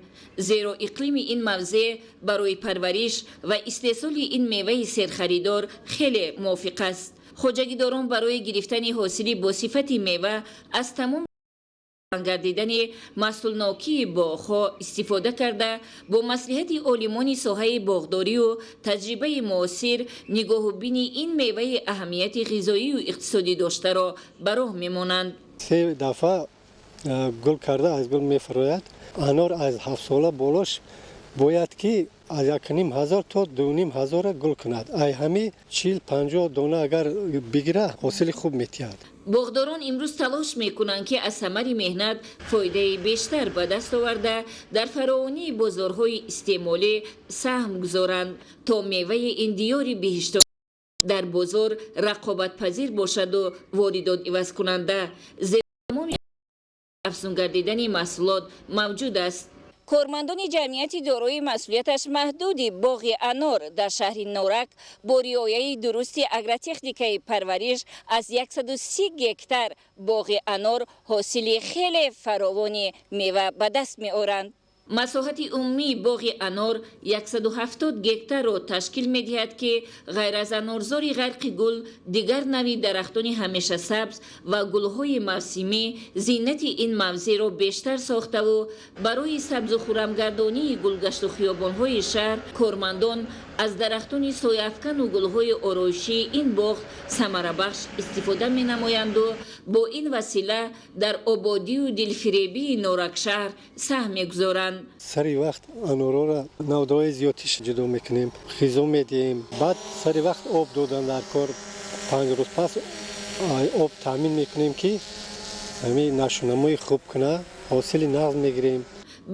зеро иқлими ин мавзеъ барои парвариш ва истеҳсоли ин меваи серхаридор хеле мувофиқ аст. Хоҷагидорон барои гирифтани ҳосили босифати мева аз тамом гардидани маҳсулнокии боғҳо истифода карда, бо маслиҳати олимони соҳаи боғдорию таҷрибаи муосир нигоҳубини ин меваи аҳамияти ғизоию иқтисодӣ доштаро ба роҳ мемонанд. Се дафъа гул карда, аз гул мефарояд. Анор аз 7 сола болош Бояд ки аз 1500 то 2500 гул кунад. Ай ҳами 40-50 дона агар бигира, ҳосили хуб метиҳад. Боғдорон имрӯз талош мекунанд, ки аз самари меҳнат фоидаи бештар ба даст оварда, дар фаровонии бозорҳои истеъмолӣ саҳм гузоранд, то меваи ин диёри биҳиштор дар бозор рақобатпазир бошаду воридот ивазкунанда, зеро тамоми афзун гардидани маҳсулот мавҷуд аст. Кормандони ҷамъияти дорои масъулияташ маҳдуди боғи анор дар шаҳри Норак бо риояи дурусти агротехникаи парвариш аз 130 гектар боғи анор ҳосили хеле фаровони мева ба даст меоранд. Масоҳати умумии боғи анор 170 гектарро ташкил медиҳад, ки ғайр аз анорзори ғарқи гул, дигар нави дарахтони ҳамешасабз ва гулҳои мавсимӣ зинати ин мавзеъро бештар сохтаву барои сабзу хуррамгардонии гулгашту хиёбонҳои шаҳр кормандон аз дарахтони сояафкану гулҳои ороишии ин боғ самарабахш истифода менамоянду бо ин васила дар ободию дилфиребии Норакшаҳр саҳм мегузоранд. Сари вақт анорора навдаҳои зиёдтиш ҷудо мекунем, ғизо медиҳем, баъд сари вақт об додан дар кор. 5 рӯз пас об таъмин мекунем, ки ҳамин нашунамои хуб куна, ҳосили нағз мегирем.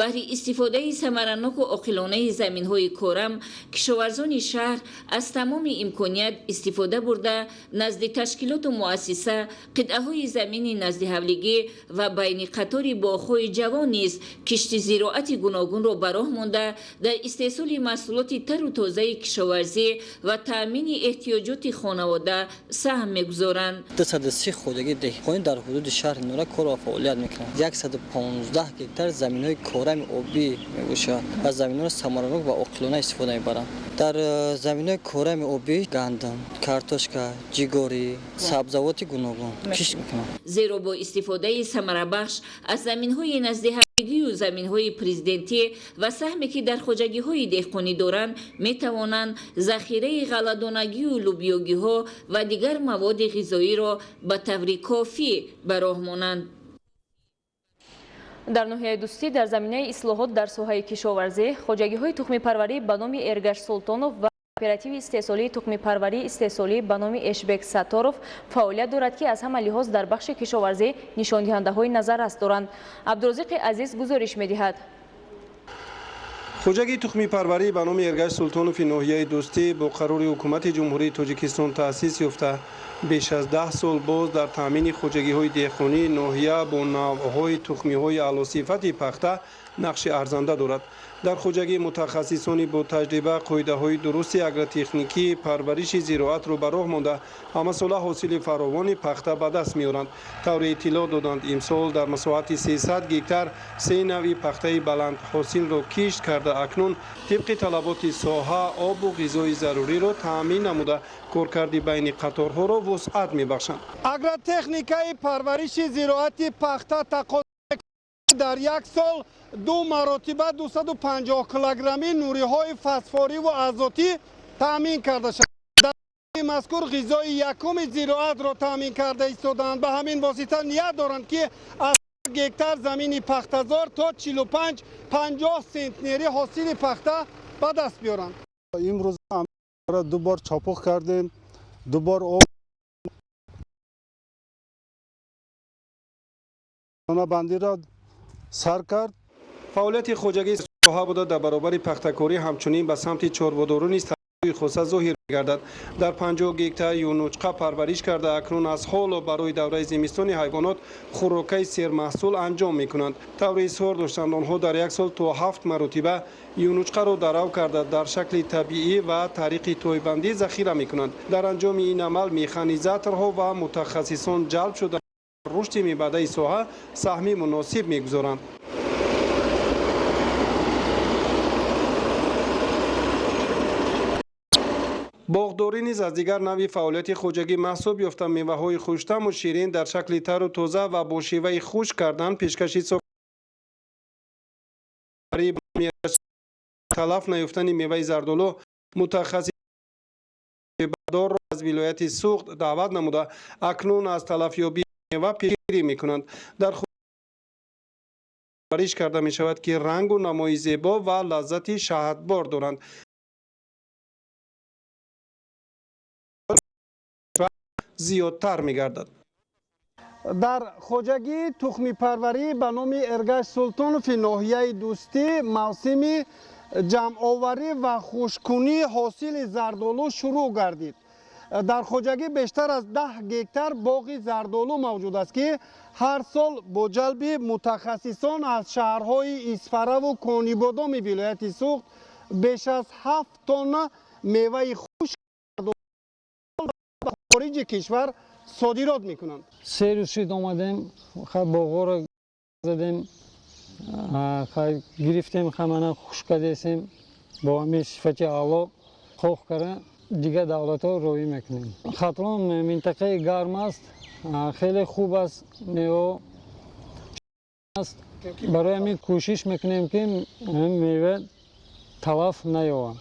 Баҳри истифодаи самараноку оқилонаи заминҳои корам кишоварзони шаҳр аз тамоми имконият истифода бурда, назди ташкилоту муассиса, қитъаҳои замини назди ҳавлигӣ ва байни қатори боғҳои ҷавон низ кишти зироати гуногунро ба роҳ монда, дар истеҳсоли маҳсулоти тару тозаи кишоварзӣ ва таъмини эҳтиёҷоти хонавода саҳм мегузоранд. 230 хоҷагии деҳқонӣ дар ҳудуди шаҳри Норак кор ва фаъолият мекунанд. 115 гектар заминҳои корами обӣ мебошад ва заминҳоро самаранок ва оқилона истифода мебаранд. Дар заминҳои корами обӣ гандум, картошка, ҷигорӣ, сабзавоти гуногун кишт мекунанд. Зеро бо истифодаи самарабахш аз заминҳои назди ҳавлигию заминҳои президентӣ ва саҳме ки дар хоҷагиҳои деҳқонӣ доранд, метавонанд захираи ғалладонагию лӯбиёгиҳо ва дигар маводи ғизоиро ба таври кофӣ ба роҳ монанд. Дар ноҳияи Дӯстӣ дар заминаи ислоҳот дар соҳаи кишоварзӣ хоҷагиҳои тухмипарварӣ ба номи Эргаш Султонов ва кооперативи истеҳсолии тухмипарварии истеҳсолӣ ба номи Эшбек Сатторов фаъолият дорад, ки аз ҳама лиҳоз дар бахши кишоварзӣ нишондиҳандаҳои назаррас доранд. Абдурозиқи Азиз гузориш медиҳад. Хоҷагии тухмипарварӣ ба номи Эргаш Султонови ноҳияи Дӯстӣ бо қарори ҳукумати Ҷумҳурии Тоҷикистон таъсис ёфта, беш аз 10 сол боз дар таъмини хоҷагиҳои деҳқонии ноҳия бо навъҳои тухмиҳои аълосифати пахта нақши арзанда дорад. Дар хоҷагии мутахассисони бо таҷриба қоидаҳои дурусти агротехникии парвариши зироатро ба роҳ монда, ҳамасола ҳосили фаровони пахта ба даст меоранд. Тавре иттилоъ доданд, имсол дар масоҳати 300 гектар се навъи пахтаи баландҳосилро кишт карда, акнун тибқи талаботи соҳа обу ғизои заруриро таъмин намуда, коркарди байни қаторҳоро вусъат мебахшанд. Агротехникаи парвариши зироати пахта тақозо дар як сол 2 маротиба 250 килограмми нуриҳои фосфориву азотӣ таъмин карда шавад. Дар мазкур ғизои якуми зироатро таъмин карда истодаанд. Ба ҳамин восита ният доранд, ки аз гектар замини пахтазор то 45-50 сентнери ҳосили пахта ба даст биёранд. Имрӯз 2 бор чопух кардем, 2 бор об бандиро сар кард. Фаъолияти хоҷагии соҳа буда, дар баробари пахтакорӣ ҳамчунин ба самти чорводорӣ низ таваҷҷӯҳи хоса зоҳир мегардад. Дар 50 гектар юнучқа парвариш карда, акнун аз ҳоло барои давраи зимистони ҳайвонот хӯрокаи сермаҳсул анҷом мекунанд. Тавре изҳор доштанд, онҳо дар як сол то 7 маротиба юнучқаро дарав карда, дар шакли табиӣ ва тариқи тойбандӣ захира мекунанд. Дар анҷоми ин амал механизаторҳо ва мутахассисон ҷалб шуда, рушди мебаъдаи соҳа саҳми муносиб мегузоранд. Боғдорӣ низ аз дигар навъи фаъолияти хоҷагӣ маҳсуб ёфта, меваҳои хуштаму ширин дар шакли тару тоза ва бо шеваи хушк кардан пешкаши талаф наёфтани меваи зардолу мутахассисдорро аз вилояти Суғд даъват намуда, акнун аз талафёбии мева пешгирӣ мекунанд. Дар Парвариш карда мешавад, ки рангу намои зебо ва лаззати шаҳдбор доранд. Зиёдтар мегардад. Дар хоҷагии тухмипарварӣ ба номи Эргаш Султонови ноҳияи Дӯстӣ мавсими ҷамъоварӣ ва хушккунии ҳосили зардолу шурӯъ гардид. Дар хоҷагӣ бештар аз 10 гектар боғи зардолу мавҷуд аст, ки ҳар сол бо ҷалби мутахассисон аз шаҳрҳои Исфараву Конибодоми вилояти Суғд беш аз 7 тонна меваи хушк ба хориҷи кишвар содирот мекунанд. Се рӯз шуд омадем, боғҳоро задем, гирифтем, хамана хушк кардесем, бо ҳамин сифати аъло хох карда дигар давлатҳо роҳӣ мекунем. Хатлон минтақаи гарм аст, хеле хуб аст, мева аст. Барои ҳамин кӯшиш мекунем, ки мева талаф наёвад.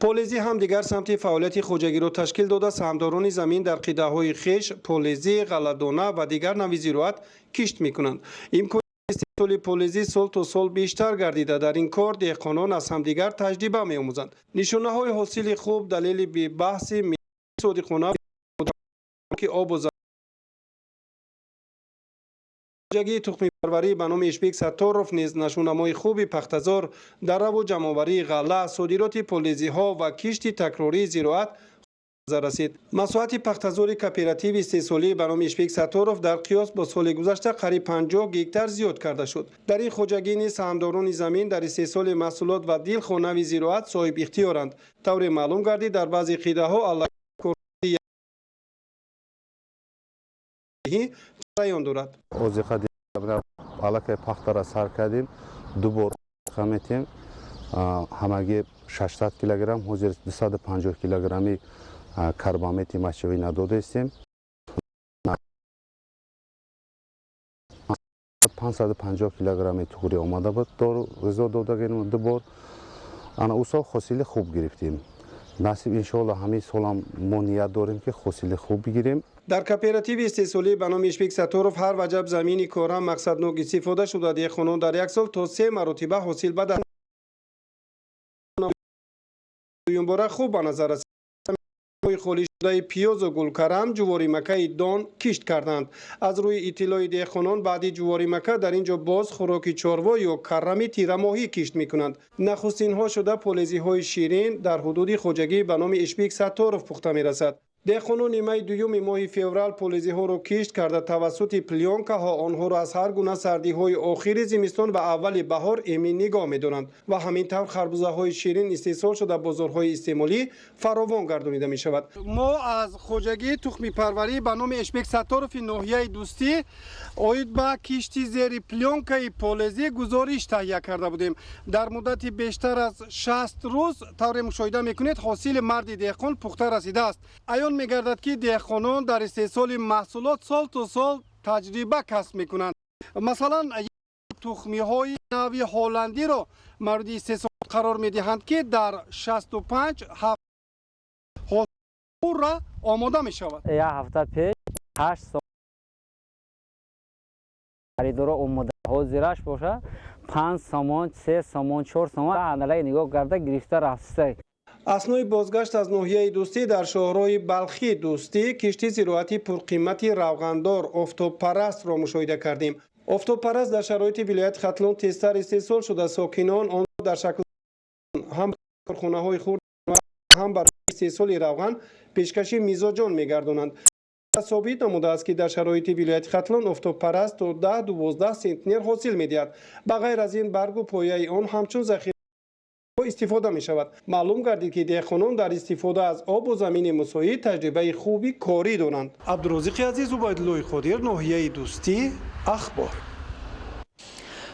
Полезӣ ҳам дигар самти фаъолияти хоҷагиро ташкил дода, саҳмдорони замин дар қитъаҳои хеш полезӣ, ғалладона ва дигар навъи зироат кишт мекунанд. Имкони истеҳсоли полезӣ сол то сол бештар гардида, дар ин кор деҳқонон аз ҳамдигар таҷриба меомӯзанд. Нишонаҳои ҳосили хуб далели бебаҳси содиқона ки обу хоҷагии тухмипарварӣ ба номи Ишбек Сатторов низ нашъунамои хуби пахтазор, дараву ҷамъоварии ғалла, содироти полезиҳо ва кишти такрории зироат расид. Масоҳати пахтазори кооперативи истеҳсолӣ ба номи Ишбек Сатторов дар қиёс бо соли гузашта қариб 50 гектар зиёд карда шуд. Дар ин хоҷагӣ низ саҳмдорони замин дар истеҳсоли маҳсулот ва дилхоҳ нави зироат соҳиб ихтиёранд. Тавре маълум гардид, дар баъзе қитъаҳо аллакай дорад. Аллакай пахтара сар кардем, ду бор метем, ҳамагӣ 600 килограмм, ҳозир 250 килограмми карбамети мачавӣ надодаистем. 550 килограмми туғри омада буд, дору ғизо додагем ду бор. Ана ӯ сол ҳосили хуб гирифтем. Насиб иншоалло ҳамин солам мо ният дорем, ки ҳосили хуб бигирем. Дар кооперативи истеҳсолӣ ба номи Ишбек Сатторов ҳар ваҷаб замини кора мақсаднок истифода шуда, деҳқонон дар як сол то 3 маротиба ҳосил ба даст дуюмбора хуб ба назар расид. Холӣ шудаи пиёзу гулкарам ҷуворимакаи дон кишт карданд. Аз рӯи иттилои деҳқонон, баъди ҷуворимака дар ин ҷо боз хӯроки чорво ё каррами тирамоҳӣ кишт мекунанд. Нахустинҳо шуда полезиҳои ширин дар ҳудуди хоҷагӣ ба номи Ишбек Сатторов пухта мерасад. Деҳқонон нимаи дуюми моҳи феврал полезиҳоро кишт карда, тавассути плёнкаҳо онҳоро аз ҳар гуна сардиҳои охири зимистон ва аввали баҳор эмин нигоҳ медоранд ва ҳамин тавр харбузаҳои ширин истеҳсол шуда бозорҳои истеъмолӣ фаровон гардонида мешавад. Мо аз хоҷагии тухмипарварӣ ба номи Ишбек Сатторови ноҳияи Дӯстӣ оид ба кишти зери плёнкаи полезӣ гузориш таҳия карда будем. Дар муддати бештар аз 60 рӯз, тавре мушоҳида мекунед, ҳосили марди деҳқон пухта расидааст. Аён мегардад, ки деҳқонон дар истеҳсоли маҳсулот сол то сол таҷриба касб мекунанд. Масалан, тухмиҳои нави ҳолландиро мавриди истеҳсол қарор медиҳанд, ки дар 65 ҳафта пурра омода мешавад. Як ҳафта пеш 8 сом харидоро омода, ҳозираш боша 5 сомон, 3 сомон, 4 сомон аналаи нигоҳ карда гирифта рафта. Аснои бозгашт аз ноҳияи Дӯстӣ дар шоҳроҳи Балхи Дӯстӣ кишти зироати пурқимати равғандор офтобпарастро мушоҳида кардем. Офтобпараст дар шароити вилояти Хатлон тезтар истеҳсол шуда, сокинон онро дар шакл ҳам корхонаҳои хурд ҳам барои истеҳсоли равған пешкаши мизоҷон мегардонанд. Собит намудааст, ки дар шароити вилояти Хатлон офтобпараст то 10-12 сентнер ҳосил медиҳад. Ба ғайр аз ин, баргу пояи он ҳамчун захира истифода мешавад. Маълум гардид, ки деҳқонон дар истифода аз обу замини мусоид таҷрибаи хуби корӣ доранд. Абдурозиқи Азиз, Убайдуллои Қодир, ноҳияи Дӯстӣ, Ахбор.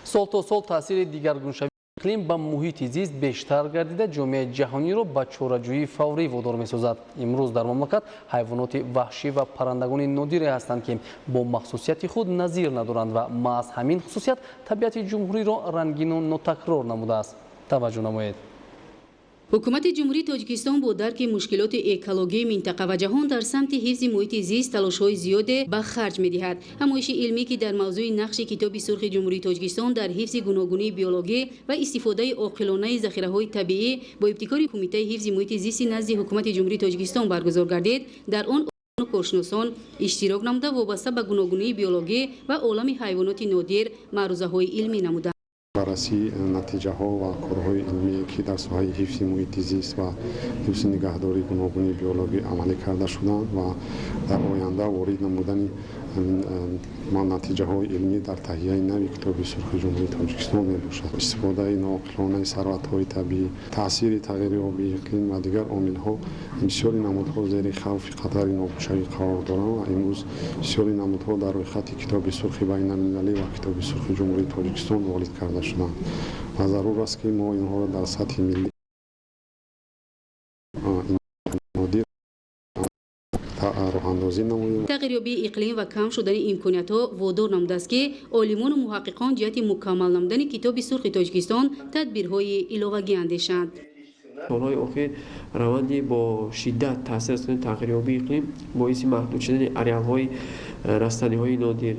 Сол то сол таъсири дигаргуншавии иқлим ба муҳити зист бештар гардида, ҷомеаи ҷаҳониро ба чораҷӯии фаврӣ водор месозад. Имрӯз дар мамлакат ҳайвоноти ваҳшӣ ва паррандагони нодире ҳастанд, ки бо махсусияти худ назир надоранд ва маҳз ҳамин хусусият табиати ҷумҳуриро рангину нотакрор намудааст. Таваҷҷӯҳ намоед. Ҳукумати Ҷумҳурии Тоҷикистон бо дарки мушкилоти экологии минтақа ва ҷаҳон дар самти ҳифзи муҳити зист талошҳои зиёде ба харҷ медиҳад. Ҳамоиши илмӣ, ки дар мавзӯи нақши Китоби сурхи Ҷумҳурии Тоҷикистон дар ҳифзи гуногунии биологӣ ва истифодаи оқилонаи захираҳои табиӣ бо ибтикори Кумитаи ҳифзи муҳити зисти назди Ҳукумати Ҷумҳурии Тоҷикистон баргузор гардид, дар он коршиносон иштирок намуда, вобаста ба гуногунии биологӣ ва олами ҳайвоноти нодир маърузаҳои илмӣ намуданд. Баррасии натиҷаҳо ва корҳои илмие, ки дар соҳаи ҳифзи муҳити зист ва ҳифзи нигаҳдории гуногунии биологӣ амалӣ карда шуданд ва дар оянда ворид намудани натиҷаҳои илмӣ дар таҳияи нави Китоби сурхи Ҷумҳурии Тоҷикистон мебошад. Истифодаи ноақилонаи сарватҳои табиӣ, таъсири тағйирёбии иқлим ва дигар омилҳо бисёри намудҳо зери хавфи хатари нобудшавӣ қарор доранд ва имрӯз бисёри намудҳо дар рӯйхати Китоби сурхи байналмилалӣ ва Китоби сурхи Ҷумҳурии Тоҷикистон ворид карда шуданд ва зарур аст, ки мо инҳоро дар сатҳи миллӣ нодир роҳандозӣ намоем. Тағйирёбии иқлим ва кам шудани имкониятҳо водор намудааст, ки олимону муҳаққиқон ҷиҳати мукаммал намудани Китоби сурхи Тоҷикистон тадбирҳои иловагӣ андешанд. Солҳои охир раванди бо шиддат таъсир расонидани тағйирёбии иқлим боиси маҳдуд шудани ареалҳои растаниҳои нодир,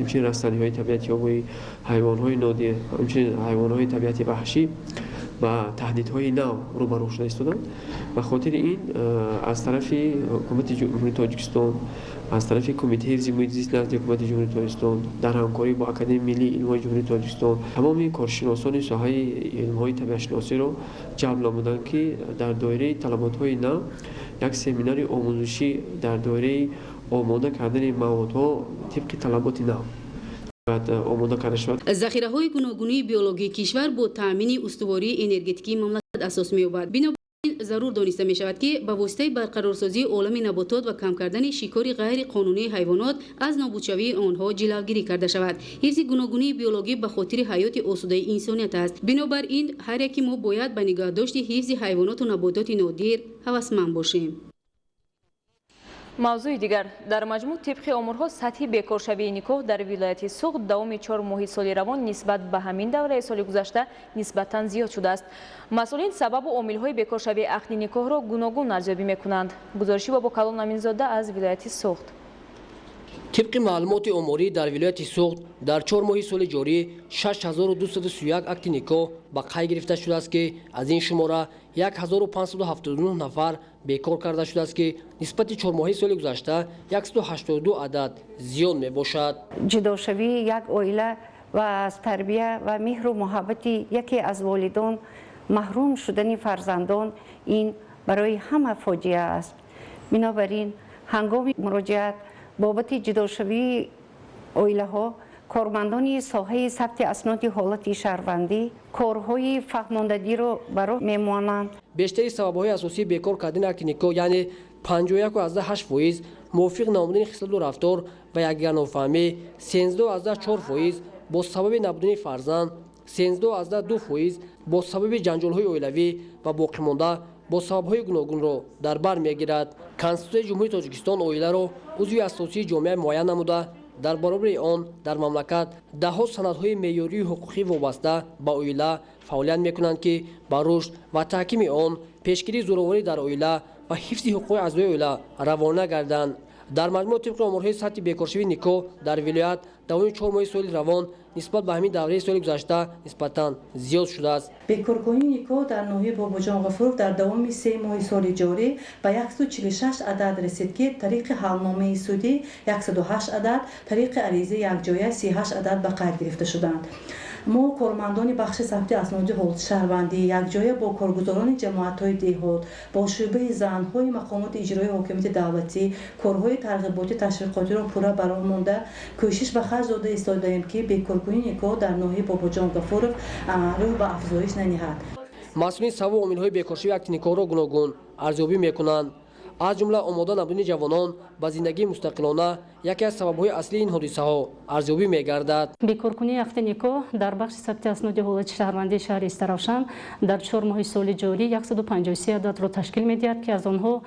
инчунин растаниҳои табиати ёбои, ҳайвонҳои нодир, инчунин ҳайвонҳои табиати ваҳшӣ ба таҳдидҳои нав рӯбарӯ шуда истоданд. Ба хотири ин аз тарафи Ҳукумати Ҷумҳурии Тоҷикистон, аз тарафи Кумитаи ҳифзи муҳити зист назди Ҳукумати Ҷумҳурии Тоҷикистон дар ҳамкорӣ бо Академияи миллии илмҳои Ҷумҳурии Тоҷикистон тамоми коршиносони соҳаи илмҳои табиатшиносиро ҷалб намуданд, ки дар доираи талаботҳои нав як семинари омӯзишӣ дар доираи омода кардани маводҳо тибқи талаботи нав омода карда шавад. Захираҳои гуногунии биологии кишвар бо таъмини устувории энергетикии мамлакат асос меёбад. Бинобар ин зарур дониста мешавад, ки ба воситаи барқарорсозии олами наботот ва кам кардани шикори ғайриқонунии ҳайвонот аз нобудшавии онҳо ҷилавгирӣ карда шавад. Ҳифзи гуногунии биологӣ ба хотири ҳаёти осудаи инсоният аст. Бинобар ин ҳар яки мо бояд ба нигаҳдошти ҳифзи ҳайвоноту набототи нодир ҳавасманд бошем. Мавзӯи дигар. Дар маҷмӯъ тибқи оморҳо сатҳи бекоршавии никоҳ дар вилояти Суғд давоми 4 моҳи соли равон нисбат ба ҳамин давраи соли гузашта нисбатан зиёд шудааст. Масъулин сабабу омилҳои бекоршавии ақди никоҳро гуногун арзёбӣ мекунанд. Гузориши Бобокалон Аминзода аз вилояти Суғд. Тибқи маълумоти оморӣ дар вилояти Суғд дар 4 моҳи соли ҷорӣ 6231 акти никоҳ ба қайд гирифта шудааст, ки аз ин шумора 1579 нафар бекор карда шудааст, ки нисбати 4 моҳи соли гузашта 182 адад зиёд мебошад. Ҷудошавии як оила ва аз тарбия ва меҳру муҳаббати яке аз волидон маҳрум шудани фарзандон ин барои ҳама фоҷиа аст. Бинобар ин ҳангоми муроҷиат бобати ҷудошавии оилаҳо кормандони соҳаи сабти асноди ҳолати шаҳрвандӣ корҳои фаҳмондадиро ба роҳ мемонанд. Бештари сабабҳои асосии бекор кардани акти никоҳ, яъне 51,8%, мувофиқ намудани хислату рафтор ва якдигарнофаҳмӣ, 13,4% бо сабаби набудани фарзанд, 13,2% бо сабаби ҷанҷолҳои оилавӣ ва боқимонда бо сабабҳои гуногунро дар бар мегирад. Конститутсияи Ҷумҳурии Тоҷикистон оиларо узви асосии ҷомеа муайян намуда, дар баробари он дар мамлакат даҳҳо санадҳои меъёрию ҳуқуқӣ вобаста ба оила фаъолият мекунанд, ки ба рушд ва таҳкими он, пешгирии зӯроварӣ дар оила ва ҳифзи ҳуқуқи аъзои оила равона гарданд. Дар маҷмӯъ тибқи оморҳои сатҳи бекоршавии никоҳ дар вилоят давоми 4 моҳи соли равон нисбат ба ҳамин давраи соли гузашта нисбатан зиёд шудааст. Бекоркунии никоҳ дар ноҳияи Бобоҷон Ғафуров дар давоми 3 моҳи соли ҷорӣ ба 146 адад расид, ки тариқи ҳалномаи судӣ 108 адад, тариқи аризаи якҷоя 38 адад ба қайд гирифта шуданд. Мо кормандони бахши сабти асноди ҳолати шаҳрвандӣ якҷоя бо коргузорони ҷамоатҳои деҳот, бо шӯъбаи занҳои мақомоти иҷроии ҳокимияти давлатӣ корҳои тарғиботӣ ташвиқотиро пурра ба роҳ монда, кӯшиш ба харҷ дода истодаем, ки бекоркунии никоҳ дар ноҳияи Бобоҷон Ғафуров рӯ ба афзоиш наниҳад. Масъулин сабабу омилҳои бекоршавии акти никоҳро гуногун арзёбӣ мекунанд. Аз ҷумла омода набудани ҷавонон ба зиндагии мустақилона, яке аз сабабҳои аслии ин ҳодисаҳо арзёбӣ мегардад. Бекоркунии ақди никоҳ дар бахши сабти асноди ҳолати шаҳрвандии шаҳри Истаравшан дар 4 моҳи соли ҷорӣ 153 ададро ташкил медиҳад, ки аз онҳо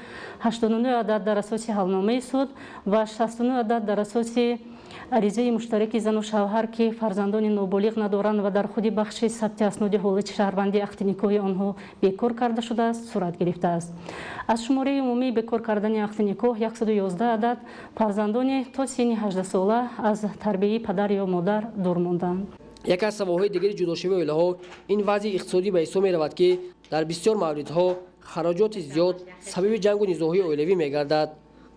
89 адад дар асоси ҳалномаи суд ва 69 адад дар асоси аризаи муштараки зану шавҳар, ки фарзандони ноболиғ надоранд ва дар худи бахши сабти асноди ҳолати шаҳрвандии ақди никоҳи онҳо бекор карда шудааст, сурат гирифтааст. Аз шумораи умумии бекор кардани ақди никоҳ 111 адад фарзандони то синни 18 сола аз тарбияи падар ё модар дур монданд. Яке аз сабабҳои дигари ҷудошавии оилаҳо ин вазъи иқтисодӣ ба ҳисоб меравад, ки дар бисёр мавридҳо хароҷоти зиёд сабаби ҷангу низоъҳои оилавӣ мегардад.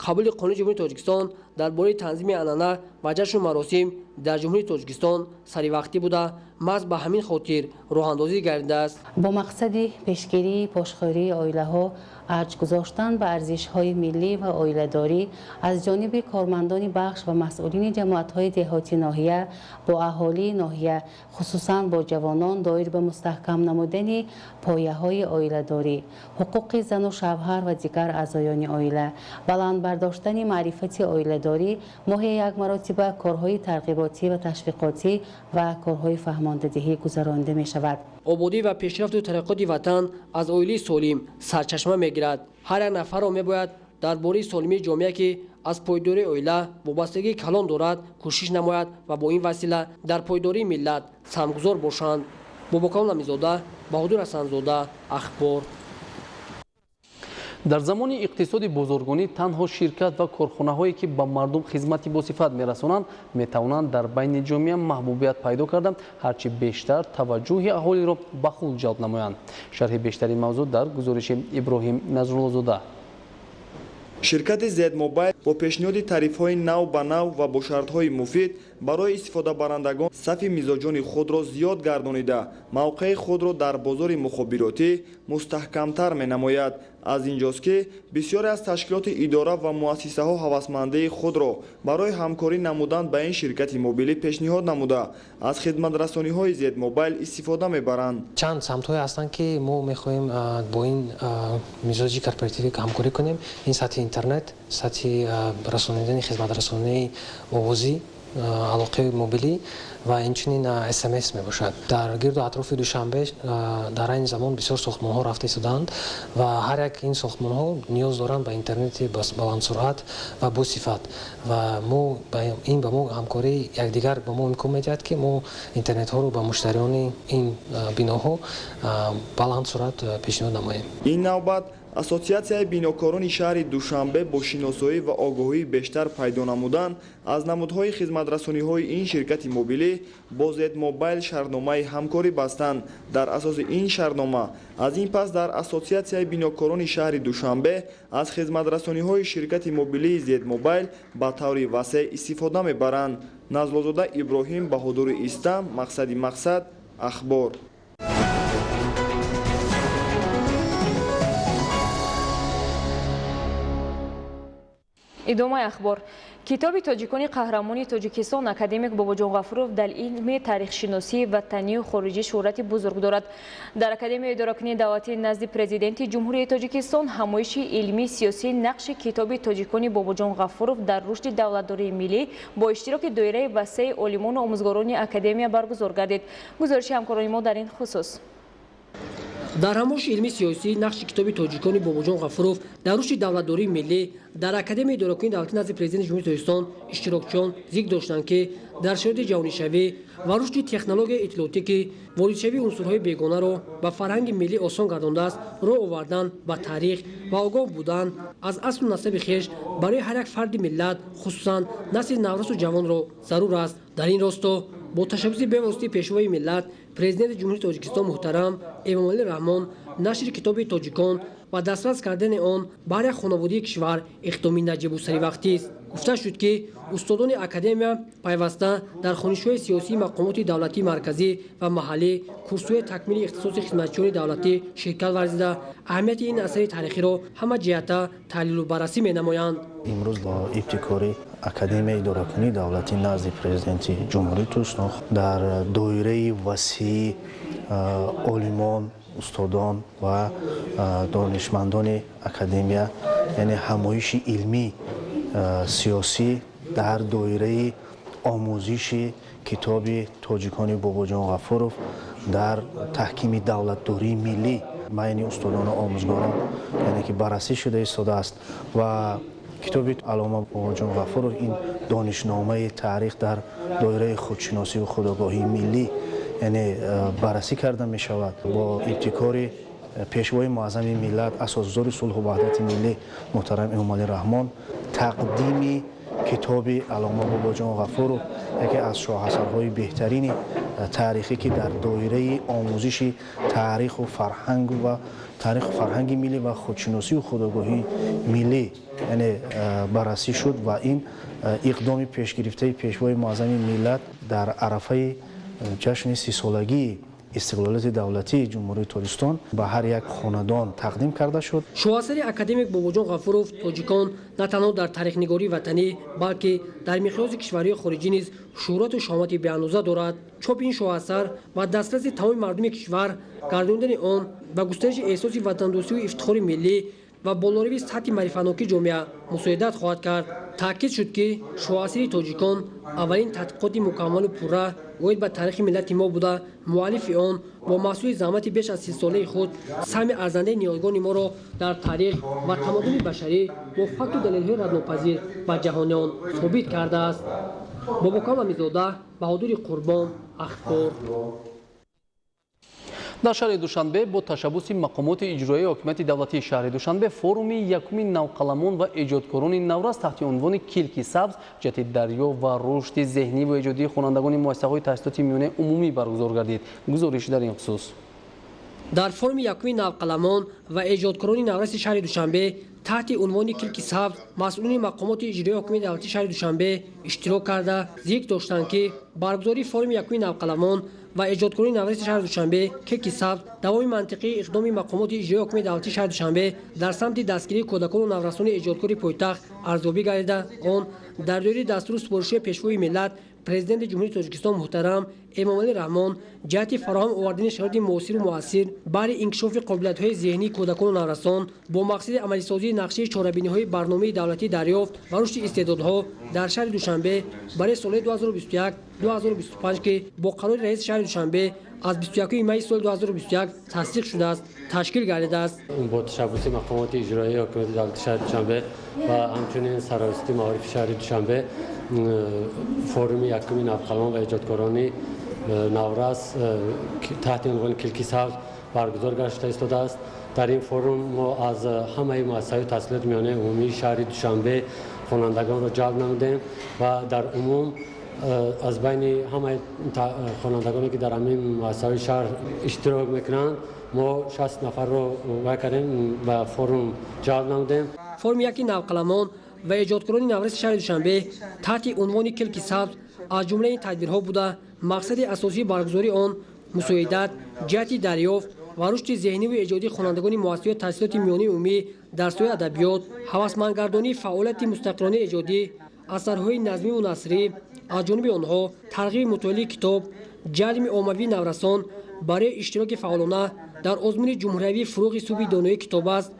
Қабули қонуни Ҷумҳурии Тоҷикистон дар бораи танзими анъана ва ҷашну маросим дар Ҷумҳурии Тоҷикистон саривақтӣ буда, маҳз ба ҳамин хотир роҳандозӣ гардидааст. Бо мақсади пешгирии пошхӯрии оилаҳо, арҷ гузоштан ба арзишҳои миллӣ ва оиладорӣ аз ҷониби кормандони бахш ва масъулини ҷамоатҳои деҳоти ноҳия бо аҳолии ноҳия, хусусан бо ҷавонон, доир ба мустаҳкам намудани пояҳои оиладорӣ, ҳуқуқи зану шавҳар ва дигар аъзоёни оила, баланд бардоштани маърифати оиладорӣ, моҳи як маротиба корҳои тарғиботӣ ва ташвиқотӣ ва корҳои фаҳмондадиҳӣ гузаронида мешавад. Ободӣ ва пешрафту тараққиёти ватан аз оилаи солим сарчашма мегирад. Ҳар як нафарро мебояд дар бораи солимии ҷомеа, ки аз пойдории оила вобастагии калон дорад, кӯшиш намояд ва бо ин васила дар пойдории миллат саҳмгузор бошанд. Бобокалон Ламизода, Баҳодур Ҳасанзода, Ахбор. Дар замони иқтисоди бозоргонӣ танҳо ширкат ва корхонаҳое, ки ба мардум хизмати босифат мерасонанд, метавонанд дар байни ҷомеа маҳбубият пайдо карда, ҳарчи бештар таваҷҷӯҳи аҳолиро ба худ ҷалб намоянд. Шарҳи бештари мавзӯъ дар гузориши Иброҳим Назруллозода. Ширкати Z-Mobile бо пешниҳоди тарифҳои нав ба нав ва бо шартҳои муфид барои истифодабарандагон сафи мизоҷони худро зиёд гардонида, мавқеи худро дар бозори мухобиротӣ мустаҳкамтар менамояд. Аз инҷост, ки бисёре аз ташкилоти идора ва муассисаҳо ҳавасмандии худро барои ҳамкорӣ намудан ба ин ширкати мобилӣ пешниҳод намуда, аз хидматрасониҳои Z-Mobile истифода мебаранд. Чанд самтҳое ҳастанд, ки мо мехоҳем бо ин мизоҷи корпоративӣ ҳамкорӣ кунем. Ин сатҳи интернет, сатҳи расонидани хизматрасонии овозӣ, алоқаи мобилӣ ва инчунин СМС мебошад. Дар гирду атрофи Душанбе дар айни замон бисёр сохтмонҳо рафта истодаанд ва ҳар як ин сохтмонҳо ниёз доранд ба интернети баландсуръат ва босифат, ва мо ин ба мо ҳамкории якдигар ба мо имкон медиҳад, ки мо интернетҳоро ба муштариёни ин биноҳо баландсуръат пешниҳод намоем. Ин навбат Ассотсиатсияи бинокорони шаҳри Душанбе бо шиносоӣ ва огоҳии бештар пайдо намудан аз намудҳои хизматрасониҳои ин ширкати мобилӣ бо Z-Mobile шартномаи ҳамкорӣ бастанд. Дар асоси ин шартнома аз ин пас дар Ассотсиатсияи бинокорони шаҳри Душанбе аз хизматрасониҳои ширкати мобилии Z-Mobile ба таври васеъ истифода мебаранд. Назлозода Иброҳим, Баҳодури Истам, Мақсади Мақсад, Ахбор. Идомаи ахбор. Китоби тоҷикони қаҳрамони Тоҷикистон академик Бобоҷон Ғафуров дар илми таърихшиносии ватанию хориҷӣ шӯҳрати бузург дорад. Дар Академияи идоракунии давлатии назди Президенти Ҷумҳурии Тоҷикистон ҳамоиши илмии сиёсии нақши китоби тоҷикони Бобоҷон Ғафуров дар рушди давлатдории миллӣ бо иштироки доираи васеи олимону омӯзгорони академия баргузор гардид. Гузориши ҳамкорони мо дар ин хусус. Дар ҳамоиши илмии сиёсӣ нақши китоби тоҷикони Бобоҷон Ғафуров дар рушди давлатдории миллӣ дар Академияи идоракунии давлатӣ назди Президенти Ҷумҳурии Тоҷикистон иштирокчиён зикр доштанд, ки дар шароити ҷаҳонишавӣ ва рушди технологияи иттилоотӣ, ки воридшавии унсурҳои бегонаро ба фарҳанги миллӣ осон гардондааст, роҳ овардан ба таърих ва огоҳ будан аз аслу насаби хеш барои ҳар як фарди миллат, хусусан насли наврасу ҷавонро зарур аст. Дар ин росто бо ташаббуси бевоситаи Пешвои миллат, Президенти Ҷумҳурии Тоҷикистон муҳтарам Эмомалӣ Раҳмон, нашри китоби тоҷикон ва дастрас кардани он ба ҳар як хонаводаи кишвар иқдоми наҷибу саривақтист. Гуфта шуд, ки устодони академия пайваста дар хонишҳои сиёсии мақомоти давлатии марказӣ ва маҳаллӣ, курсҳои такмили ихтисоси хизматчиёни давлатӣ ширкат варзида, аҳамияти ин асари таърихиро ҳама ҷиҳата таҳлилу баррасӣ менамоянд. Имрӯз бо ибтикори Академияи идоракунии давлатӣ назди Президенти Ҷумҳурии Тоҷикистон дар доираи васеи олимон, устодон ва донишмандони академия, яъне ҳамоиши илмӣ сиёсӣ Дар доираи омӯзиши китоби тоҷикони Бобоҷон Ғафуров дар таҳкими давлатдории миллӣ байни устодону омӯзгорон, яъне ки баррасӣ шуда истодааст ва китоби Аллома Бобоҷон Ғафуров ин донишномаи таърих дар доираи худшиносию худогоҳии миллӣ, яъне баррасӣ карда мешавад. Бо ибтикори Пешвои муаззами миллат, асосгузори сулҳу ваҳдати миллӣ муҳтарам Эмомалӣ Раҳмон, тақдими китоби Аллома Бобоҷон Ғафуров, яке аз шоҳасарҳои беҳтарини таърихӣ, ки дар доираи омӯзиши таъриху фарҳангу ва таъриху фарҳанги миллӣ ва худшиносию худогоҳии миллӣ, яъне баррасӣ шуд ва ин иқдоми пешгирифтаи Пешвои муаззами миллат дар арафаи ҷашни 30-солагии истиқлолияти давлатии Ҷумҳурии Тоҷикистон ба ҳар як хонадон тақдим карда шуд. Шоҳасари академик Бобоҷон Ғафуров тоҷикон на танҳо дар таърихнигории ватанӣ, балки дар миқёси кишварҳои хориҷӣ низ шӯҳрату шаҳомати беандоза дорад. Чопи ин шоҳасар ва дастраси тамоми мардуми кишвар, гардондани он ба густариши эҳсоси ватандӯстию ифтихори миллӣ ва болоравии сатҳи маърифатнокии ҷомеа мусоидат хоҳад кард. Таъкид шуд, ки шоҳасари тоҷикон аввалин тадқиқоти мукаммалу пурра оид ба таърихи миллати мо буда, муаллифи он бо маҳсули заҳмати беш аз 30-солаи худ саҳми арзандаи ниёгони моро дар таърих ва тамаддуни башарӣ бо факту далелҳои раднопазир ба ҷаҳониён собит кардааст. Бобокам Амизода, Баҳодури Қурбон, Ахбор. Дар шаҳри Душанбе бо ташаббуси мақомоти иҷроияи ҳокимияти давлатии шаҳри Душанбе форуми якуми навқаламон ва эҷодкорони наврас таҳти унвони «Килки сабз ҷиҳати дарёфт ва рушди зеҳнӣ ва эҷодии хонандагони муассисаҳои таҳсилоти миёнаи умумӣ баргузор гардид. Гузориш дар ин хусус. Дар форуми якуми навқаламон ва эҷодкорони навраси шаҳри Душанбе таҳти унвони «Килки сабз» масъулони мақомоти иҷроияи ҳокимияти давлатии шаҳри Душанбе иштирок карда, зикр доштанд, ки баргузории форуми якуми навқаламон ва эҷодкорони навраси шаҳри Душанбе «Килки сабз» давоми мантиқии иқдоми мақомоти иҷроияи ҳокимияти давлатии шаҳри Душанбе дар самти дастгирии кӯдакону наврасони эҷодкори пойтахт арзёбӣ гардида, он дар доираи дастуру супоришҳои Пешвои миллат, Президенти Ҷумҳурии Тоҷикистон муҳтарам Эмомалӣ Раҳмон ҷиҳати фароҳам овардани шароити муосиру муассир баҳри инкишофи қобилиятҳои зеҳнии кӯдакону наврасон бо мақсади амалисозии нақшаи чорабиниҳои барномаи давлатии дарёфт ва рушди истеъдодҳо дар шаҳри Душанбе барои солҳои 2021-2025, ки бо қарори раиси шаҳри Душанбе аз 21 майи соли 2021 тасдиқ шудааст, ташкил гардидааст. Бо ташаббуси мақомоти иҷроияи ҳокимияти давлатии шаҳри Душанбе ва ҳамчунин Сарраёсати маорифи шаҳри Душанбе форуми якуми навқаламон ва эҷодкорони наврас таҳти унвони «Килки сабз» баргузор гашта истодааст. Дар ин форум мо аз ҳамаи муассисаҳои таҳсилоти миёнаи умумии шаҳри Душанбе хонандагонро ҷалб намудем ва дар умум аз байни ҳамаи хонандагоне, ки дар ҳамин муассисаҳои шаҳр иштирок мекунанд, мо 60 нафарро вай кардем, ба форум ҷалб намудем. Форуми яки навқаламон ва эҷодкорони навраси шаҳри Душанбе таҳти унвони «Килки сабз» аз ҷумлаи ин тадбирҳо буда, мақсади асосии баргузории он мусоидат ҷиҳати дарёфт ва рушди зеҳниву эҷодии хонандагони муассисаҳои таҳсилоти миёнаи умумӣ дар соҳаи адабиёт, ҳавасмандгардонии фаъолияти мустақилонаи эҷодӣ, асарҳои назмиву насрӣ аз ҷониби онҳо, тарғиби мутолиаи китоб, ҷалби оммавии наврасон барои иштироки фаъолона дар озмуни ҷумҳуриявии «Фурӯғи субҳи доноии китоб» аст.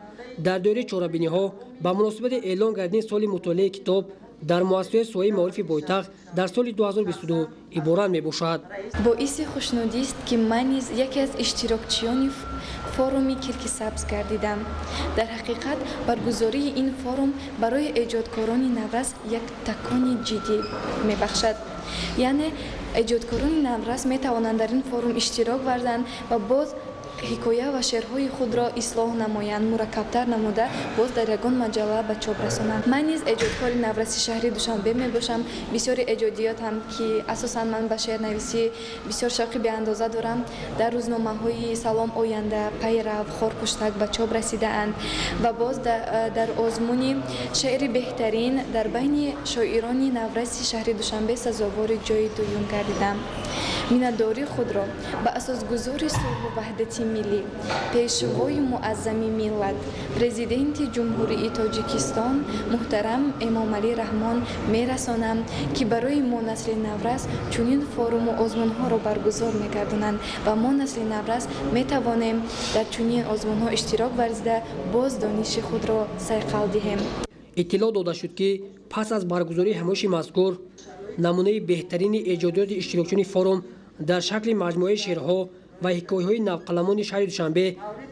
Дар доираи чорабиниҳо ба муносибати эълон гардидани соли мутолиаи китоб дар муассисаҳои соҳаи маорифи пойтахт дар соли 2022 иборат мебошад. Боиси хушнудист, ки ман низ яке аз иштирокчиёни форуми «Килки сабз» гардидам. Дар ҳақиқат, баргузории ин форум барои эҷодкорони наврас як такони ҷиддӣ мебахшад, яъне эҷодкорони наврас метавонанд дар ин форум иштирок варзанд ва боз ҳикоя ва шеърҳои худро ислоҳ намоянд, мураккабтар намуда, боз дар ягон маҷалла ба чоп расонанд. Ман низ эҷодкори навраси шаҳри Душанбе мебошам. Бисёри эҷодиётам, ки асосан ман ба шеърнависӣ бисёр шавқи беандоза дорам, дар рӯзномаҳои «Салом», «Оянда», «Пайрав», «Хорпуштак» ба чоп расидаанд ва боз дар озмуни шеъри беҳтарин дар байни шоирони навраси шаҳри Душанбе сазовори ҷои дуюм гардидам. Миннатдории худро ба асосгузори сулҳу ваҳдати миллӣ, Пешвои муаззами миллат, Президенти Ҷумҳурии Тоҷикистон муҳтарам Эмомалӣ Раҳмон мерасонам, ки барои мо, насли наврас, чунин форуму озмунҳоро баргузор мегардонанд ва мо, насли наврас, метавонем дар чунин озмунҳо иштирок варзида, боз дониши худро сайқал диҳем. Иттилоъ дода шуд, ки пас аз баргузории ҳамоиши мазкур намунаи беҳтарини эҷодиёти иштирокчиёни форум дар шакли маҷмӯаи шеърҳо ва ҳикояҳои навқаламони шаҳри Душанбе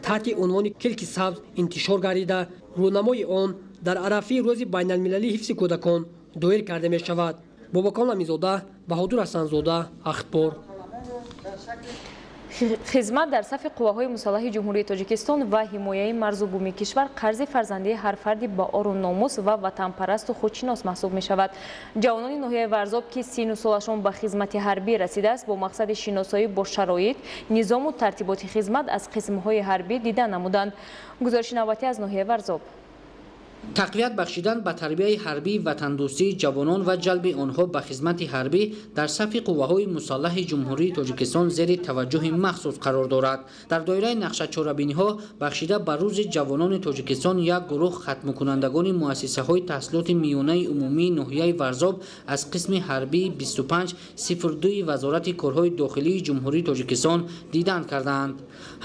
таҳти унвони «Килки сабз» интишор гардида, рӯнамои он дар арафаи Рӯзи байналмилалии ҳифзи кӯдакон доир карда мешавад. Бобокон Аминзода, Баҳодур Ҳасанзода, Ахбор. Хизмат дар сафи қувваҳои мусаллаҳи Ҷумҳурии Тоҷикистон ва ҳимояи марзу буми кишвар қарзи фарзандии ҳар фарди ба ору номус ва ватанпарасту худшинос маҳсуб мешавад. Ҷавонони ноҳияи Варзоб, ки сину солашон ба хизмати ҳарбӣ расидааст, бо мақсади шиносоӣ бо шароит, низому тартиботи хизмат аз қисмҳои ҳарбӣ дида намуданд. Гузориши навбатӣ аз ноҳияи Варзоб. Тақвият бахшидан ба тарбияи ҳарбии ватандӯстии ҷавонон ва ҷалби онҳо ба хизмати ҳарбӣ дар сафи қувваҳои мусаллаҳи Ҷумҳурии Тоҷикистон зери таваҷҷӯҳи махсус қарор дорад. Дар доираи нақшачорабиниҳо бахшида ба Рӯзи ҷавонони Тоҷикистон як гурӯҳ хатмкунандагони муассисаҳои таҳсилоти миёнаи умумии ноҳияи Варзоб аз қисми ҳарбии 2502 Вазорати корҳои дохилии Ҷумҳурии Тоҷикистон дидан кардаанд.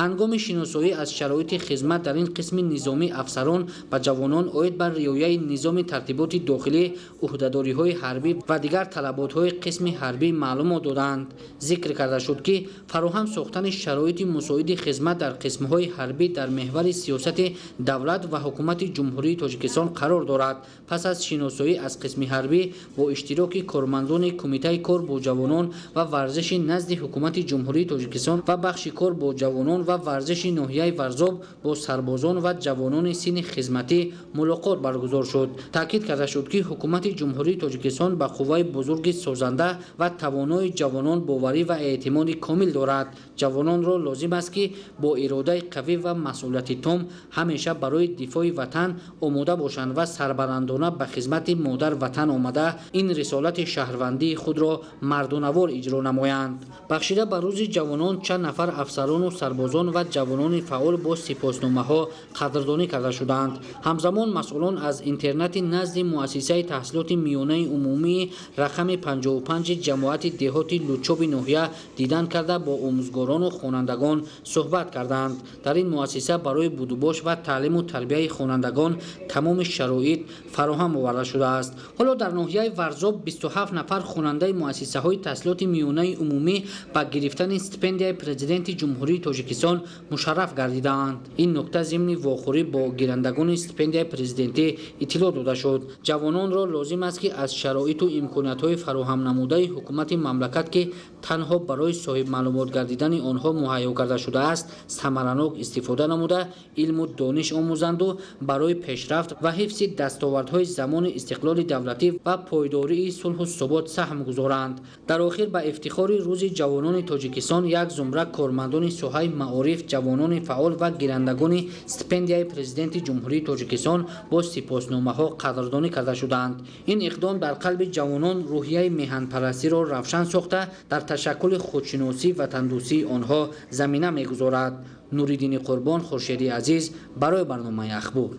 Ҳангоми шиносоӣ аз шароити хизмат дар ин қисми низомӣ афсарон ба ҷавонон оид ба риояи низоми тартиботи дохилӣ, ӯҳдадориҳои ҳарбӣ ва дигар талаботҳои қисми ҳарбӣ маълумот доданд. Зикр карда шуд, ки фароҳам сохтани шароити мусоиди хизмат дар қисмҳои ҳарбӣ дар меҳвари сиёсати давлат ва ҳукумати Ҷумҳурии Тоҷикистон қарор дорад. Пас аз шиносоӣ аз қисми ҳарбӣ бо иштироки кормандони Кумитаи кор бо ҷавонон ва варзиши назди Ҳукумати Ҷумҳурии Тоҷикистон ва бахши кор бо ҷавонон ва варзиши ноҳияи Варзоб бо сарбозон ва ҷавонони синни хизматӣ мулоқот баргузор шуд. Таъкид карда шуд, ки Ҳукумати Ҷумҳурии Тоҷикистон ба қувваи бузурги созанда ва тавонои ҷавонон боварӣ ва эътимоди комил дорад. Ҷавононро лозим аст, ки бо иродаи қавӣ ва масъулияти том ҳамеша барои дифои ватан омода бошанд ва сарбаландона ба хизмати модар ватан омада ин рисолати шаҳрвандии худро мардонавор иҷро намоянд. Бахшида ба Рӯзи ҷавонон чанд нафар афсарону сарбозон ва ҷавонони фаъол бо сипосномаҳо қадрдонӣ карда шуданд. Ҳамзамон масъулон аз интернати назди муассисаи таҳсилоти миёнаи умумии рақами 55 ҷамоати деҳоти Лучоби ноҳия дидан карда бо омӯзгорону хонандагон суҳбат карданд. Дар ин муассиса барои будубош ва таълиму тарбияи хонандагон тамоми шароит фароҳам оварда шудааст. Ҳоло дар ноҳияи Варзоб 27 нафар хонандаи муассисаҳои таҳсилоти миёнаи умумӣ ба гирифтани стипендияи Президенти Ҷумҳурии Тоҷикистон мушарраф гардидаанд. Ин нукта зимни вохӯрӣ бо гирандагони стипендияи президентӣ иттилоъ дода шуд. Ҷавононро лозим аст, ки аз шароиту имкониятҳои фароҳамнамудаи ҳукумати мамлакат, ки танҳо барои соҳибмаълумот гардидани онҳо муҳайё карда шудааст, самаранок истифода намуда, илму дониш омӯзанду барои пешрафт ва ҳифзи дастовардҳои замони истиқлоли давлатӣ ва пойдории сулҳу субот саҳм гузоранд. Дар охир ба ифтихори Рӯзи ҷавонони Тоҷикистон як зумра кормандони соҳаи маориф, ҷавонони фаъол ва гирандагони стипендияи Президенти Ҷумҳурии Тоҷикистон бо сипосномаҳо қадрдонӣ карда шуданд. Ин иқдом дар қалби ҷавонон рӯҳияи меҳанпарастиро равшан сохта, дар ташаккули худшиносӣ ватандӯстии онҳо замина мегузорад. Нуриддини Қурбон, Хуршеди Азиз барои барномаи Ахбор.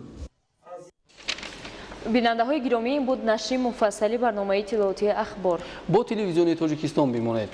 Бинандаҳои гиромӣ, ин буд нашри муфассали барномаи иттилоотии Ахбор. Бо телевизиони Тоҷикистон бимонед.